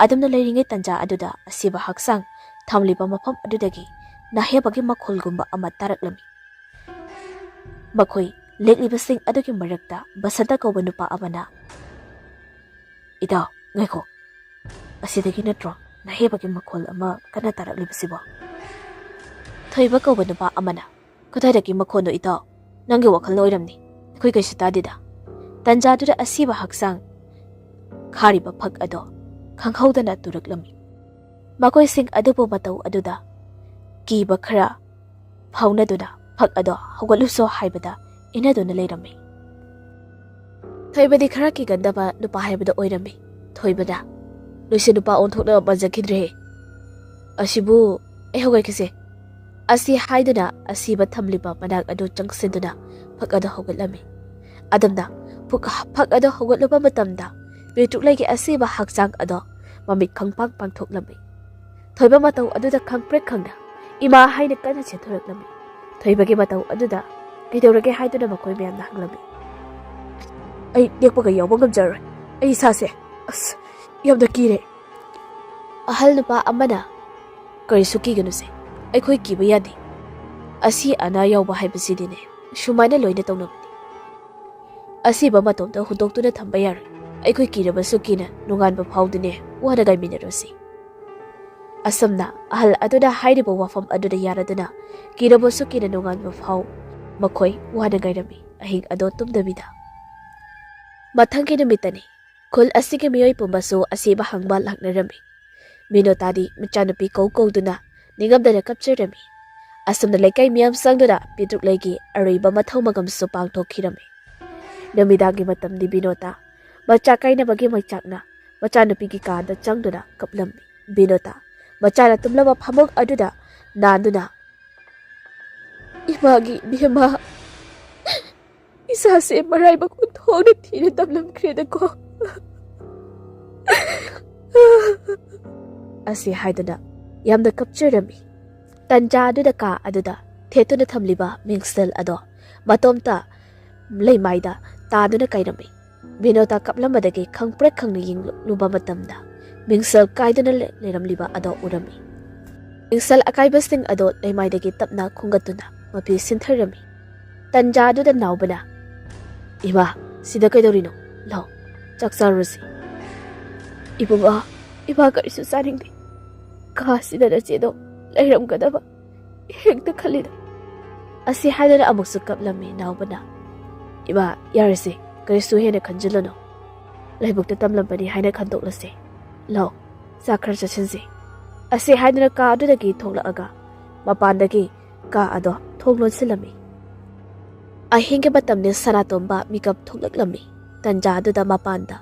ꯑꯗꯨꯝꯅ ꯂꯩꯔꯤꯉꯩ ꯇꯟꯖꯥ ꯑꯗꯨꯗ ꯑꯁꯤꯕ ꯍꯛꯆꯥꯡ ꯊꯝꯂꯤꯕ ꯃꯐꯝ ꯑꯗꯨꯗꯒꯤ ꯅꯥꯍꯦꯕꯒꯤ ꯃꯈꯣꯜꯒꯨꯝꯕ ꯑꯃ ꯇꯥꯔꯛꯂꯝꯃꯤ꯫ ꯃꯈꯣꯏ ꯂꯦꯛꯂꯤꯕꯁꯤꯡ ꯑꯗꯨꯒꯤ ꯃꯔꯛꯇ ꯕꯁꯟꯇ ꯀꯧꯕ ꯅꯨꯄꯥ ꯑꯃꯅ, "ꯏꯇꯥꯎ, ꯉꯥꯏꯈꯣ, ꯑꯁꯤꯗꯒꯤ ꯅꯠꯇ꯭ꯔꯣ ꯅꯥꯍꯦꯕꯒꯤ ꯃꯈꯣꯜ ꯑꯃ ꯀꯟꯅ ꯇꯥꯔꯛꯂꯤꯕꯁꯤꯕꯣ?" ꯊꯣꯏꯕ ꯀꯧꯕ ꯅꯨꯄꯥ ꯑꯃꯅ, "ꯀꯗꯥꯏꯗꯒꯤ ꯃꯈꯣꯟꯅꯣ ꯏꯇꯥꯎ? ꯅꯪꯒꯤ ꯋꯥꯈꯜꯅ ꯑꯣꯏꯔꯝꯅꯤ, ꯑꯩꯈꯣꯏ ꯀꯩꯁꯨ ꯇꯥꯗꯦꯗ꯫" ꯇꯟꯖꯥꯗꯨꯗ ꯑꯁꯤꯕ ꯍꯛꯆꯥꯡ ꯈꯥꯔꯤꯕ ꯐꯛ ꯑꯗꯣ ꯈꯪꯍꯧꯗꯅ ꯇꯨꯔꯛꯂꯝꯃꯤ꯫ ꯃꯈꯣꯏꯁꯤꯡ ꯑꯗꯨꯕꯨ ꯃꯇꯧ ꯑꯗꯨꯗ ꯀꯤꯕ ꯈꯔ ꯐꯥꯎꯅꯗꯨꯅ ꯐꯛ ꯑꯗꯣ ꯍꯧꯒꯠꯂꯨꯁꯣ ꯍꯥꯏꯕꯗ ꯏꯟꯅꯗꯨꯅ ꯂꯩꯔꯝꯃꯤ꯫ ꯊꯣꯏꯕꯗꯤ ꯈꯔ ꯀꯤꯒꯟꯗꯕ ꯅꯨꯄꯥ ꯍꯥꯏꯕꯗꯣ ꯑꯣꯏꯔꯝꯃꯤ꯫ ꯊꯣꯏꯕꯅ, "ꯅꯣꯏꯁꯦ ꯅꯨꯄꯥ ꯑꯣꯟꯊꯣꯛꯅꯕ ꯃꯥꯟꯖꯈꯤꯗ꯭ꯔꯦ꯫ ꯑꯁꯤꯕꯨ ꯑꯩ ꯍꯧꯒꯠꯀꯦꯁꯦ"꯫ ꯑꯁꯤ ꯍꯥꯏꯗꯨꯅ ꯑꯁꯤꯕ ꯊꯝꯂꯤꯕ ꯃꯅꯥꯛ ꯑꯗꯨ ꯆꯪꯁꯤꯟꯗꯨꯅ ꯐꯛ ꯑꯗꯨ ꯍꯧꯒꯠꯂꯝꯃꯤ꯫ ꯑꯗꯨꯝꯅ ꯐꯨꯛ-, ꯐꯛ ꯑꯗꯨ ꯍꯧꯒꯠꯂꯨꯕ ꯃꯇꯝꯗ ꯄꯦꯇ꯭ꯔꯨꯛꯂꯩꯒꯤ ꯑꯁꯤꯕ ꯍꯛꯆꯥꯡ ꯑꯗꯣ ꯃꯃꯤꯠ ꯈꯪꯄꯥꯡ ꯄꯥꯡꯊꯣꯛꯂꯝꯃꯤ꯫ ꯊꯣꯏꯕ ꯃꯇꯧ ꯑꯗꯨꯗ ꯈꯪꯄ꯭ꯔꯦꯛ ꯈꯪꯅ "ꯏꯃꯥ" ꯍꯥꯏꯅ ꯀꯟꯅ ꯆꯦꯟꯊꯣꯔꯛꯂꯝꯃꯤ꯫ ꯊꯣꯏꯕꯒꯤ ꯃꯇꯧ ꯑꯗꯨꯗ "ꯀꯩꯗꯧꯔꯒꯦ?" ꯍꯥꯏꯗꯨꯅ ꯃꯈꯣꯏ ꯃꯌꯥꯝꯅ ꯍꯪꯂꯝꯃꯤ꯫ "ꯑꯩ ꯅꯦꯛꯄꯒ ꯌꯥꯎꯕ ꯉꯝꯖꯔꯣꯏ꯫ ꯑꯩ ꯏꯁꯥꯁꯦ, ꯑꯁ, ꯌꯥꯝꯅ ꯀꯤꯔꯦ"꯫ ꯑꯍꯜ ꯅꯨꯄꯥ ꯑꯃꯅ, "ꯀꯔꯤꯁꯨ ꯀꯤꯒꯅꯨꯁꯦ, ꯑꯩꯈꯣꯏ ꯀꯤꯕ ꯌꯥꯗꯦ꯫ ꯑꯁꯤ ꯑꯅꯥ ꯌꯥꯎꯕ ꯍꯥꯏꯕꯁꯤꯗꯤꯅꯦ, ꯁꯨꯃꯥꯏꯅ ꯂꯣꯏꯅ ꯇꯧꯅꯕꯅꯤ꯫ ꯑꯁꯤꯕ ꯃꯇꯣꯝꯇ ꯍꯨꯟꯗꯣꯛꯇꯨꯅ ꯊꯝꯕ ꯌꯥꯔꯣꯏ꯫ ꯑꯩꯈꯣꯏ ꯀꯤꯔꯕꯁꯨ ꯀꯤꯅ ꯅꯣꯡꯉꯥꯟꯕ ꯐꯥꯎꯗꯨꯅꯦ ꯋꯥꯅ ꯉꯥꯏꯃꯤꯟꯅꯔꯁꯤ"꯫ ꯑꯁꯨꯝꯅ ꯑꯍꯜ ꯑꯗꯨꯅ ꯍꯥꯏꯔꯤꯕ ꯋꯥꯐꯝ ꯑꯗꯨꯗ ꯌꯥꯔꯗꯨꯅ ꯀꯤꯔꯕꯁꯨ ꯀꯤꯅ ꯅꯣꯡꯉꯥꯟꯕ ꯐꯥꯎ ꯃꯈꯣꯏ ꯋꯥꯅ ꯉꯥꯏꯔꯝꯃꯤ, ꯑꯍꯤꯡ ꯑꯗꯣ ꯇꯨꯝꯗꯕꯤꯗ꯫ ꯃꯊꯪꯒꯤ ꯅꯨꯃꯤꯠꯇꯅꯤ꯫ ꯈꯨꯜ ꯑꯁꯤꯒꯤ ꯃꯤꯑꯣꯏ ꯄꯨꯝꯕꯁꯨ ꯑꯁꯤꯕ ꯍꯪꯕ ꯂꯥꯛꯅꯔꯝꯃꯤ꯫ ꯕꯤꯅꯣꯇꯥꯗꯤ ꯃꯆꯥꯅꯨꯄꯤ ꯀꯧ ꯀꯧꯗꯨꯅ ꯅꯤꯡꯉꯝꯗꯅ ꯀꯞꯆꯔꯝꯃꯤ꯫ ꯑꯁꯨꯝꯅ ꯂꯩꯀꯥꯏ ꯃꯤꯌꯥꯝ ꯆꯪꯗꯨꯅ ꯄꯦꯇ꯭ꯔꯨꯛꯂꯩꯒꯤ ꯑꯔꯣꯏꯕ ꯃꯊꯧ ꯃꯉꯝꯁꯨ ꯄꯥꯡꯊꯣꯛꯈꯤꯔꯝꯃꯤ꯫ ꯅꯨꯃꯤꯗꯥꯡꯒꯤ ꯃꯇꯝꯗꯤ ꯕꯤꯅꯣꯇꯥ ꯃꯆꯥ ꯀꯥꯏꯅꯕꯒꯤ ꯃꯩꯆꯥꯛꯅ ꯃꯆꯥꯅꯨꯄꯤꯒꯤ ꯀꯥꯗ ꯆꯪꯗꯨꯅ ꯀꯞꯂꯝꯃꯤ꯫ ꯕꯤꯅꯣꯇꯥ ꯃꯆꯥꯅ ꯇꯨꯝꯂꯕ ꯐꯃꯨꯡ ꯑꯗꯨꯗ ꯅꯥꯟꯗꯨꯅ, "ꯏꯃꯥꯒꯤ ꯏꯕꯦꯝꯃ, ꯏꯁꯥꯁꯦ ꯃꯔꯥꯏꯕꯛ ꯑꯣꯟꯊꯣꯛꯅ ꯊꯤꯅ ꯇꯝꯂꯝꯈ꯭ꯔꯦꯗꯀꯣ" ꯑꯁꯤ ꯍꯥꯏꯗꯨꯅ ꯌꯥꯝꯅ ꯀꯞꯆꯔꯝꯃꯤ꯫ ꯇꯟꯖꯥ ꯑꯗꯨꯗ ꯀꯥ ꯑꯗꯨꯗ ꯊꯦꯠꯇꯨꯅ ꯊꯝꯂꯤꯕ ꯃꯤꯡꯁꯦꯜ ꯑꯗꯣ ꯃꯇꯣꯝꯇ ꯂꯩꯃꯥꯏꯗ ꯇꯥꯗꯨꯅ ꯀꯥꯏꯔꯝꯃꯤ꯫ ꯕꯤꯅꯣꯇꯥ ꯀꯞꯂꯝꯕꯗꯒꯤ ꯈꯪꯄ꯭ꯔꯦꯛ ꯈꯪꯅ ꯌꯦꯡꯂꯨꯕ ꯃꯇꯝꯗ ꯃꯤꯡꯁꯦꯜ ꯀꯥꯏꯗꯨꯅ ꯂꯩ-, ꯂꯩꯔꯝꯂꯤꯕ ꯑꯗꯣ ꯎꯔꯝꯃꯤ꯫ ꯃꯤꯡꯁꯦꯜ ꯑꯀꯥꯏꯕꯁꯤꯡ ꯑꯗꯣ ꯂꯩꯃꯥꯏꯗꯒꯤ ꯇꯞꯅ ꯈꯨꯝꯒꯠꯇꯨꯅ ꯃꯄꯤ ꯁꯤꯟꯊꯔꯝꯃꯤ꯫ ꯇꯟꯖꯥ ꯑꯗꯨꯗ ꯅꯥꯎꯕꯅ, "ꯏꯃꯥ, ꯁꯤꯗ ꯀꯩꯗꯧꯔꯤꯅꯣ? ꯂꯥꯎ, ꯆꯥꯛ ꯆꯥꯔꯨꯔꯁꯤ"꯫ "ꯏꯕꯨꯡꯉꯣ, ꯏꯃꯥ ꯀꯔꯤꯁꯨ ꯆꯥꯅꯤꯡꯗꯦ꯫ ꯀꯥꯁꯤꯗ ꯅꯆꯦꯗꯣ ꯂꯩꯔꯝꯒꯗꯕ ꯍꯦꯛꯇ ꯈꯜꯂꯤꯗ"꯫ ꯑꯁꯤ ꯍꯥꯏꯗꯨꯅ ꯑꯃꯨꯛꯁꯨ ꯀꯞꯂꯝꯃꯤ ꯅꯥꯎꯕꯅ꯫ "ꯏꯃꯥ, ꯌꯥꯔꯦꯁꯦ, ꯀꯔꯤꯁꯨ ꯍꯦꯟꯅ ꯈꯟꯖꯤꯜꯂꯨꯅꯨ꯫ ꯂꯥꯏꯕꯛꯇ ꯇꯝꯂꯝꯕꯅꯤ ꯍꯥꯏꯅ ꯈꯟꯗꯣꯛꯂꯁꯦ꯫ ꯂꯥꯎ, ꯆꯥꯛ ꯈꯔ ꯆꯥꯁꯤꯟꯁꯤ"꯫ ꯑꯁꯤ ꯍꯥꯏꯗꯨꯅ ꯀꯥ ꯑꯗꯨꯗꯒꯤ ꯊꯣꯛꯂꯛꯑꯒ ꯃꯄꯥꯟꯗꯒꯤ ꯀꯥ ꯑꯗꯣ ꯊꯣꯡ ꯂꯣꯟꯁꯤꯜꯂꯝꯃꯤ꯫ ꯑꯍꯤꯡꯒꯤ ꯃꯇꯝꯅꯤ꯫ ꯁꯅꯥꯇꯣꯝꯕ ꯃꯤꯀꯞ ꯊꯣꯛꯂꯛꯂꯝꯃꯤ꯫ ꯇꯟꯖꯥ ꯑꯗꯨꯗ ꯃꯄꯥꯟꯗ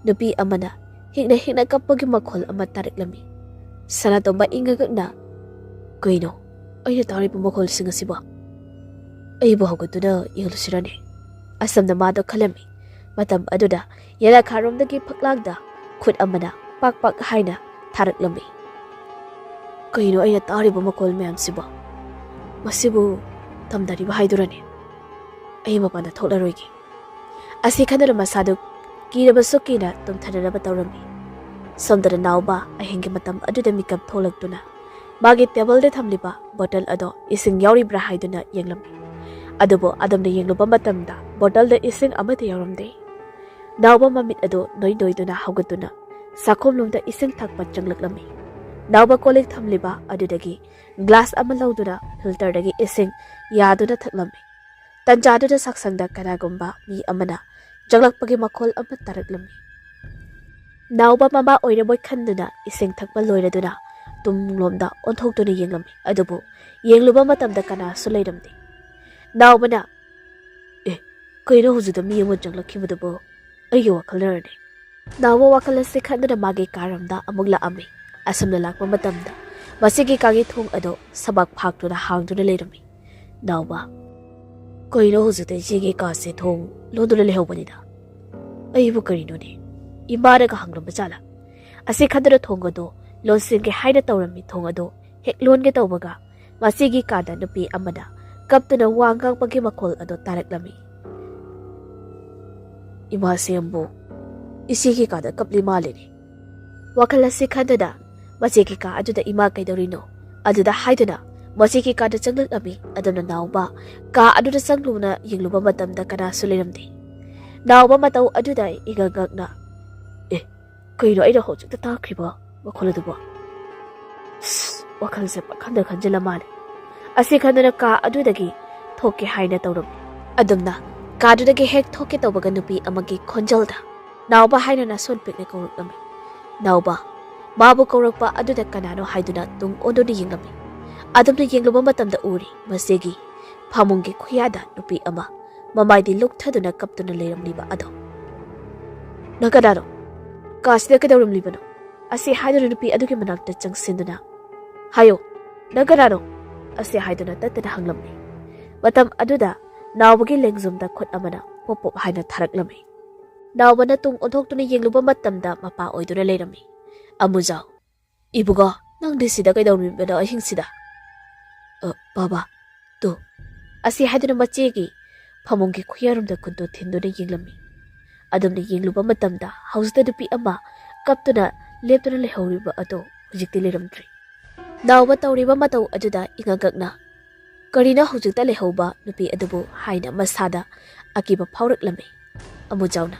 ꯅꯨꯄꯤ ꯑꯃꯅ ꯍꯤꯛꯅ ꯍꯤꯛꯅ ꯀꯞꯄꯒꯤ ꯃꯈꯣꯜ ꯑꯃ ꯇꯥꯔꯛꯂꯝꯃꯤ꯫ ꯁꯅꯥꯇꯣꯝꯕ ꯏꯪꯉꯒꯛꯅ, "ꯀꯩꯅꯣ ꯑꯩꯅ ꯇꯥꯔꯤꯕ ꯃꯈꯣꯜꯁꯤꯡ ꯑꯁꯤꯕꯣ? ꯑꯩꯕꯨ ꯍꯧꯒꯠꯇꯨꯅ ꯌꯦꯡꯂꯨꯁꯤꯔꯅꯦ?" ꯑꯁꯨꯝꯅ ꯃꯥꯗꯣ ꯈꯜꯂꯝꯃꯤ꯫ ꯃꯇꯝ ꯑꯗꯨꯗ ꯌꯦꯅꯈꯥꯔꯣꯝꯗꯒꯤ ꯐꯛꯂꯥꯡꯗ ꯈꯨꯠ ꯑꯃꯅ ꯄꯥꯛ ꯄꯥꯛ ꯍꯥꯏꯅ ꯊꯥꯔꯛꯂꯝꯃꯤ꯫ "ꯀꯩꯅꯣ ꯑꯩꯅ ꯇꯥꯔꯤꯕ ꯃꯈꯣꯜ ꯃꯌꯥꯝꯁꯤꯕꯣ? ꯃꯁꯤꯕꯨ ꯇꯝꯅꯔꯤꯕ ꯍꯥꯏꯗꯨꯔꯅꯦ? ꯑꯩ ꯃꯄꯥꯟꯗ ꯊꯣꯛꯂꯔꯣꯏꯒꯦ꯫" ꯑꯁꯤ ꯈꯟꯗꯨꯅ ꯃꯁꯥꯗꯨ ꯀꯤꯔꯕꯁꯨ ꯀꯤꯅ ꯇꯨꯝꯊꯅꯅꯕ ꯇꯧꯔꯝꯃꯤ꯫ ꯁꯣꯝꯗꯅ ꯅꯥꯎꯕ ꯑꯍꯤꯡꯒꯤ ꯃꯇꯝ ꯑꯗꯨꯗ ꯃꯤꯀꯞ ꯊꯣꯛꯂꯛꯇꯨꯅ ꯃꯥꯒꯤ ꯇꯦꯕꯜꯗ ꯊꯝꯂꯤꯕ ꯕꯣꯇꯜ ꯑꯗꯣ ꯏꯁꯤꯡ ꯌꯥꯎꯔꯤꯕ꯭ꯔꯥ ꯍꯥꯏꯗꯨꯅ ꯌꯦꯡꯂꯝꯃꯤ꯫ ꯑꯗꯨꯕꯨ ꯑꯗꯨꯝꯅ ꯌꯦꯡꯂꯨꯕ ꯃꯇꯝꯗ ꯕꯣꯇꯜꯗ ꯏꯁꯤꯡ ꯑꯃꯠꯇ ꯌꯥꯎꯔꯝꯗꯦ꯫ ꯅꯥꯎꯕ ꯃꯃꯤꯠ ꯑꯗꯨ ꯅꯣꯏ ꯅꯣꯏꯗꯨꯅ ꯍꯧꯒꯠꯇꯨꯅ ꯆꯥꯛꯈꯨꯝꯂꯣꯝꯗ ꯏꯁꯤꯡ ꯊꯛꯄ ꯆꯪꯂꯛꯂꯝꯃꯤ꯫ ꯅꯥꯎꯕ ꯀꯣꯜ ꯂꯤꯛ ꯊꯝꯂꯤꯕ ꯑꯗꯨꯗꯒꯤ ꯒ꯭ꯂꯥꯁ ꯑꯃ ꯂꯧꯗꯨꯅ ꯐꯤꯜꯇꯔꯗꯒꯤ ꯏꯁꯤꯡ ꯌꯥꯗꯨꯅ ꯊꯛꯂꯝꯃꯤ꯫ ꯇꯟꯖꯥꯗꯨꯗ ꯆꯥꯛꯁꯪꯗ ꯀꯅꯥꯒꯨꯝꯕ ꯃꯤ ꯑꯃꯅ ꯆꯪꯂꯛꯄꯒꯤ ꯃꯈꯣꯜ ꯑꯃ ꯇꯥꯔꯛꯂꯝꯃꯤ꯫ ꯅꯥꯎꯕ ꯃꯃꯥ ꯑꯣꯏꯔꯕꯣꯏ ꯈꯟꯗꯨꯅ ꯏꯁꯤꯡ ꯊꯛꯄ ꯂꯣꯏꯔꯗꯨꯅ ꯇꯨꯡꯂꯣꯝꯗ ꯑꯣꯟꯊꯣꯛꯇꯨꯅ ꯌꯦꯡꯂꯝꯃꯤ꯫ ꯑꯗꯨꯕꯨ ꯌꯦꯡꯂꯨꯕ ꯃꯇꯝꯗ ꯀꯅꯥꯁꯨ ꯂꯩꯔꯝꯗꯦ꯫ ꯅꯥꯎꯕꯅ, "ꯑꯦ, ꯀꯩꯅꯣ ꯍꯧꯖꯤꯛꯇ ꯃꯤ ꯑꯃ ꯆꯪꯂꯛꯈꯤꯕꯗꯨꯕꯨ?" ꯑꯩꯒꯤ ꯋꯥꯈꯜꯅꯔꯅꯦ꯫ ꯅꯥꯎꯕ ꯋꯥꯈꯜ ꯑꯁꯤ ꯈꯟꯗꯨꯅ ꯃꯥꯒꯤ ꯀꯥꯔꯣꯝꯗ ꯑꯃꯨꯛ ꯂꯥꯛꯑꯝꯃꯤ꯫ ꯑꯁꯨꯝꯅ ꯂꯥꯛꯄ ꯃꯇꯝꯗ ꯃꯁꯤꯒꯤ ꯀꯥꯒꯤ ꯊꯣꯡ ꯑꯗꯨ ꯁꯕꯥꯛ ꯐꯥꯛꯇꯨꯅ ꯍꯥꯡꯗꯨꯅ ꯂꯩꯔꯝꯃꯤ꯫ ꯅꯥꯎꯕ, "ꯀꯩꯅꯣ ꯍꯧꯖꯤꯛꯇ ꯏꯆꯦꯒꯤ ꯀꯥꯁꯦ ꯊꯣꯡ ꯂꯣꯟꯗꯨꯅ ꯂꯩꯍꯧꯕꯅꯤꯗ? ꯑꯩꯕꯨ ꯀꯔꯤꯅꯣꯅꯦ? ꯏꯃꯥꯅꯒ ꯍꯪꯂꯝꯕ ꯖꯥꯠꯂꯥ?" ꯑꯁꯤ ꯈꯟꯗꯨꯅ ꯊꯣꯡ ꯑꯗꯨ ꯂꯣꯟꯁꯤꯟꯒꯦ ꯍꯥꯏꯅ ꯇꯧꯔꯝꯃꯤ꯫ ꯊꯣꯡ ꯑꯗꯨ ꯍꯦꯛ ꯂꯣꯟꯒꯦ ꯇꯧꯕꯒ ꯃꯁꯤꯒꯤ ꯀꯥꯗ ꯅꯨꯄꯤ ꯑꯃꯅ ꯀꯞꯇꯨꯅ ꯋꯥ ꯉꯥꯡꯕꯒꯤ ꯃꯈꯣꯜ ꯑꯗꯨ ꯇꯥꯔꯛꯂꯝꯃꯤ꯫ "ꯏꯃꯥꯁꯦ ꯑꯃꯕꯨ ꯏꯆꯦꯒꯤ ꯀꯥꯗ ꯀꯞꯂꯤ ꯃꯥꯜꯂꯤꯅꯦ꯫" ꯋꯥꯈꯜ ꯑꯁꯤ ꯈꯟꯗꯨꯅ ꯃꯆꯦꯒꯤ ꯀꯥ ꯑꯗꯨꯗ ꯏꯃꯥ ꯀꯩꯗꯧꯔꯤꯅꯣ ꯑꯗꯨꯗ ꯍꯥꯏꯗꯨꯅ ꯃꯆꯦꯒꯤ ꯀꯥꯗ ꯆꯪꯂꯛꯂꯝꯃꯤ꯫ ꯑꯗꯨꯅ ꯅꯥꯎꯕ ꯀꯥ ꯑꯗꯨꯗ ꯆꯪꯂꯨꯅ ꯌꯦꯡꯂꯨꯕ ꯃꯇꯝꯗ ꯀꯅꯥꯁꯨ ꯂꯩꯔꯝꯗꯦ꯫ ꯅꯥꯎꯕ ꯃꯇꯧ ꯑꯗꯨꯗ ꯏꯉꯛ ꯉꯛꯅ, "ꯑꯦ, ꯀꯩꯅꯣ ꯑꯩꯅ ꯍꯧꯖꯤꯛꯇ ꯇꯥꯈ꯭ꯔꯤꯕ ꯃꯈꯣꯜ ꯑꯗꯨꯕꯣ?" ꯁꯁ, ꯋꯥꯈꯜꯁꯦ ꯄꯪꯈꯟꯗ ꯈꯟꯖꯤꯜꯂ ꯃꯥꯜꯂꯦ꯫ ꯑꯁꯤ ꯈꯟꯗꯨꯅ ꯀꯥ ꯑꯗꯨꯗꯒꯤ ꯊꯣꯛꯀꯦ ꯍꯥꯏꯅ ꯇꯧꯔꯝꯃꯤ꯫ ꯑꯗꯨꯝꯅ ꯀꯥꯗꯨꯗꯒꯤ ꯍꯦꯛ ꯊꯣꯛꯀꯦ ꯇꯧꯕꯒ ꯅꯨꯄꯤ ꯑꯃꯒꯤ ꯈꯣꯟꯖꯦꯜꯗ ꯅꯥꯎꯕ ꯍꯥꯏꯅ ꯅꯥꯁꯣꯟ ꯄꯤꯛꯅ ꯀꯧꯔꯛꯂꯝꯃꯤ꯫ ꯅꯥꯎꯕ, ꯃꯥꯕꯨ ꯀꯧꯔꯛꯄ ꯑꯗꯨꯗ ꯀꯅꯥꯅꯣ ꯍꯥꯏꯗꯨꯅ ꯇꯨꯡ ꯑꯣꯟꯗꯨꯅ ꯌꯦꯡꯂꯝꯃꯤ꯫ ꯑꯗꯨꯝꯅ ꯌꯦꯡꯂꯨꯕ ꯃꯇꯝꯗ ꯎꯔꯤ ꯃꯆꯦꯒꯤ ꯐꯃꯨꯡꯒꯤ ꯈꯨꯌꯥꯗ ꯅꯨꯄꯤ ꯑꯃ ꯃꯃꯥꯏꯗꯤ ꯂꯨꯛꯊꯗꯨꯅ ꯀꯞꯇꯨꯅ ꯂꯩꯔꯝꯂꯤꯕ ꯑꯗꯣ꯫ "ꯅꯪ ꯀꯅꯥꯅꯣ? ꯀꯥꯁꯤꯗ ꯀꯩꯗꯧꯔꯝꯂꯤꯕꯅꯣ?" ꯑꯁꯤ ꯍꯥꯏꯗꯨꯅ ꯅꯨꯄꯤ ꯑꯗꯨꯒꯤ ꯃꯅꯥꯛꯇ ꯆꯪꯁꯤꯟꯗꯨꯅ, "ꯍꯥꯏꯌꯣ, ꯅꯪ ꯀꯅꯥꯅꯣ?" ꯑꯁꯤ ꯍꯥꯏꯗꯨꯅ ꯇꯠꯇꯅ ꯍꯪꯂꯝꯃꯤ꯫ ꯃꯇꯝ ꯑꯗꯨꯗ ꯅꯥꯎꯕꯒꯤ ꯂꯦꯡꯖꯨꯝꯗ ꯈꯨꯠ ꯑꯃꯅ ꯄꯣꯞ ꯄꯣꯞ ꯍꯥꯏꯅ ꯊꯥꯔꯛꯂꯝꯃꯤ꯫ ꯅꯥꯎꯕꯅ ꯇꯨꯡ ꯑꯣꯟꯊꯣꯛꯇꯨꯅ ꯌꯦꯡꯂꯨꯕ ꯃꯇꯝꯗ ꯃꯄꯥ ꯑꯣꯏꯗꯨꯅ ꯂꯩꯔꯝꯃꯤ꯫ "ꯑꯃꯨꯖꯥꯎ, ꯏꯕꯨꯡꯉꯣ, ꯅꯪꯗꯤ ꯁꯤꯗ ꯀꯩꯗꯧꯔꯝꯃꯤꯕꯅꯣ ꯑꯍꯤꯡꯁꯤꯗ?" "ꯑ, ꯕꯥꯕꯥ, ꯇꯨ," ꯑꯁꯤ ꯍꯥꯏꯗꯨꯅ ꯃꯆꯦꯒꯤ ꯐꯃꯨꯡꯒꯤ ꯈꯨꯌꯥꯔꯣꯝꯗ ꯈꯨꯠꯇꯨ ꯊꯤꯟꯗꯨꯅ ꯌꯦꯡꯂꯝꯃꯤ꯫ ꯑꯗꯨꯝꯅ ꯌꯦꯡꯂꯨꯕ ꯃꯇꯝꯗ ꯍꯧꯖꯤꯛꯇ ꯅꯨꯄꯤ ꯑꯃ ꯀꯞꯇꯨꯅ ꯂꯦꯞꯇꯨꯅ ꯂꯩꯍꯧꯔꯤꯕ ꯑꯗꯨ ꯍꯧꯖꯤꯛꯇꯤ ꯂꯩꯔꯝꯗ꯭ꯔꯦ꯫ ꯅꯥꯎꯕ ꯇꯧꯔꯤꯕ ꯃꯇꯧ ꯑꯗꯨꯗ ꯏꯉꯛꯉꯛꯅ, "ꯀꯔꯤꯅꯣ ꯍꯧꯖꯤꯛꯇ ꯂꯩꯍꯧꯕ ꯅꯨꯄꯤ ꯑꯗꯨꯕꯨ?" ꯍꯥꯏꯅ ꯃꯁꯥꯗ ꯑꯀꯤꯕ ꯐꯥꯎꯔꯛꯂꯝꯃꯤ꯫ ꯑꯃꯨꯖꯥꯎꯅ,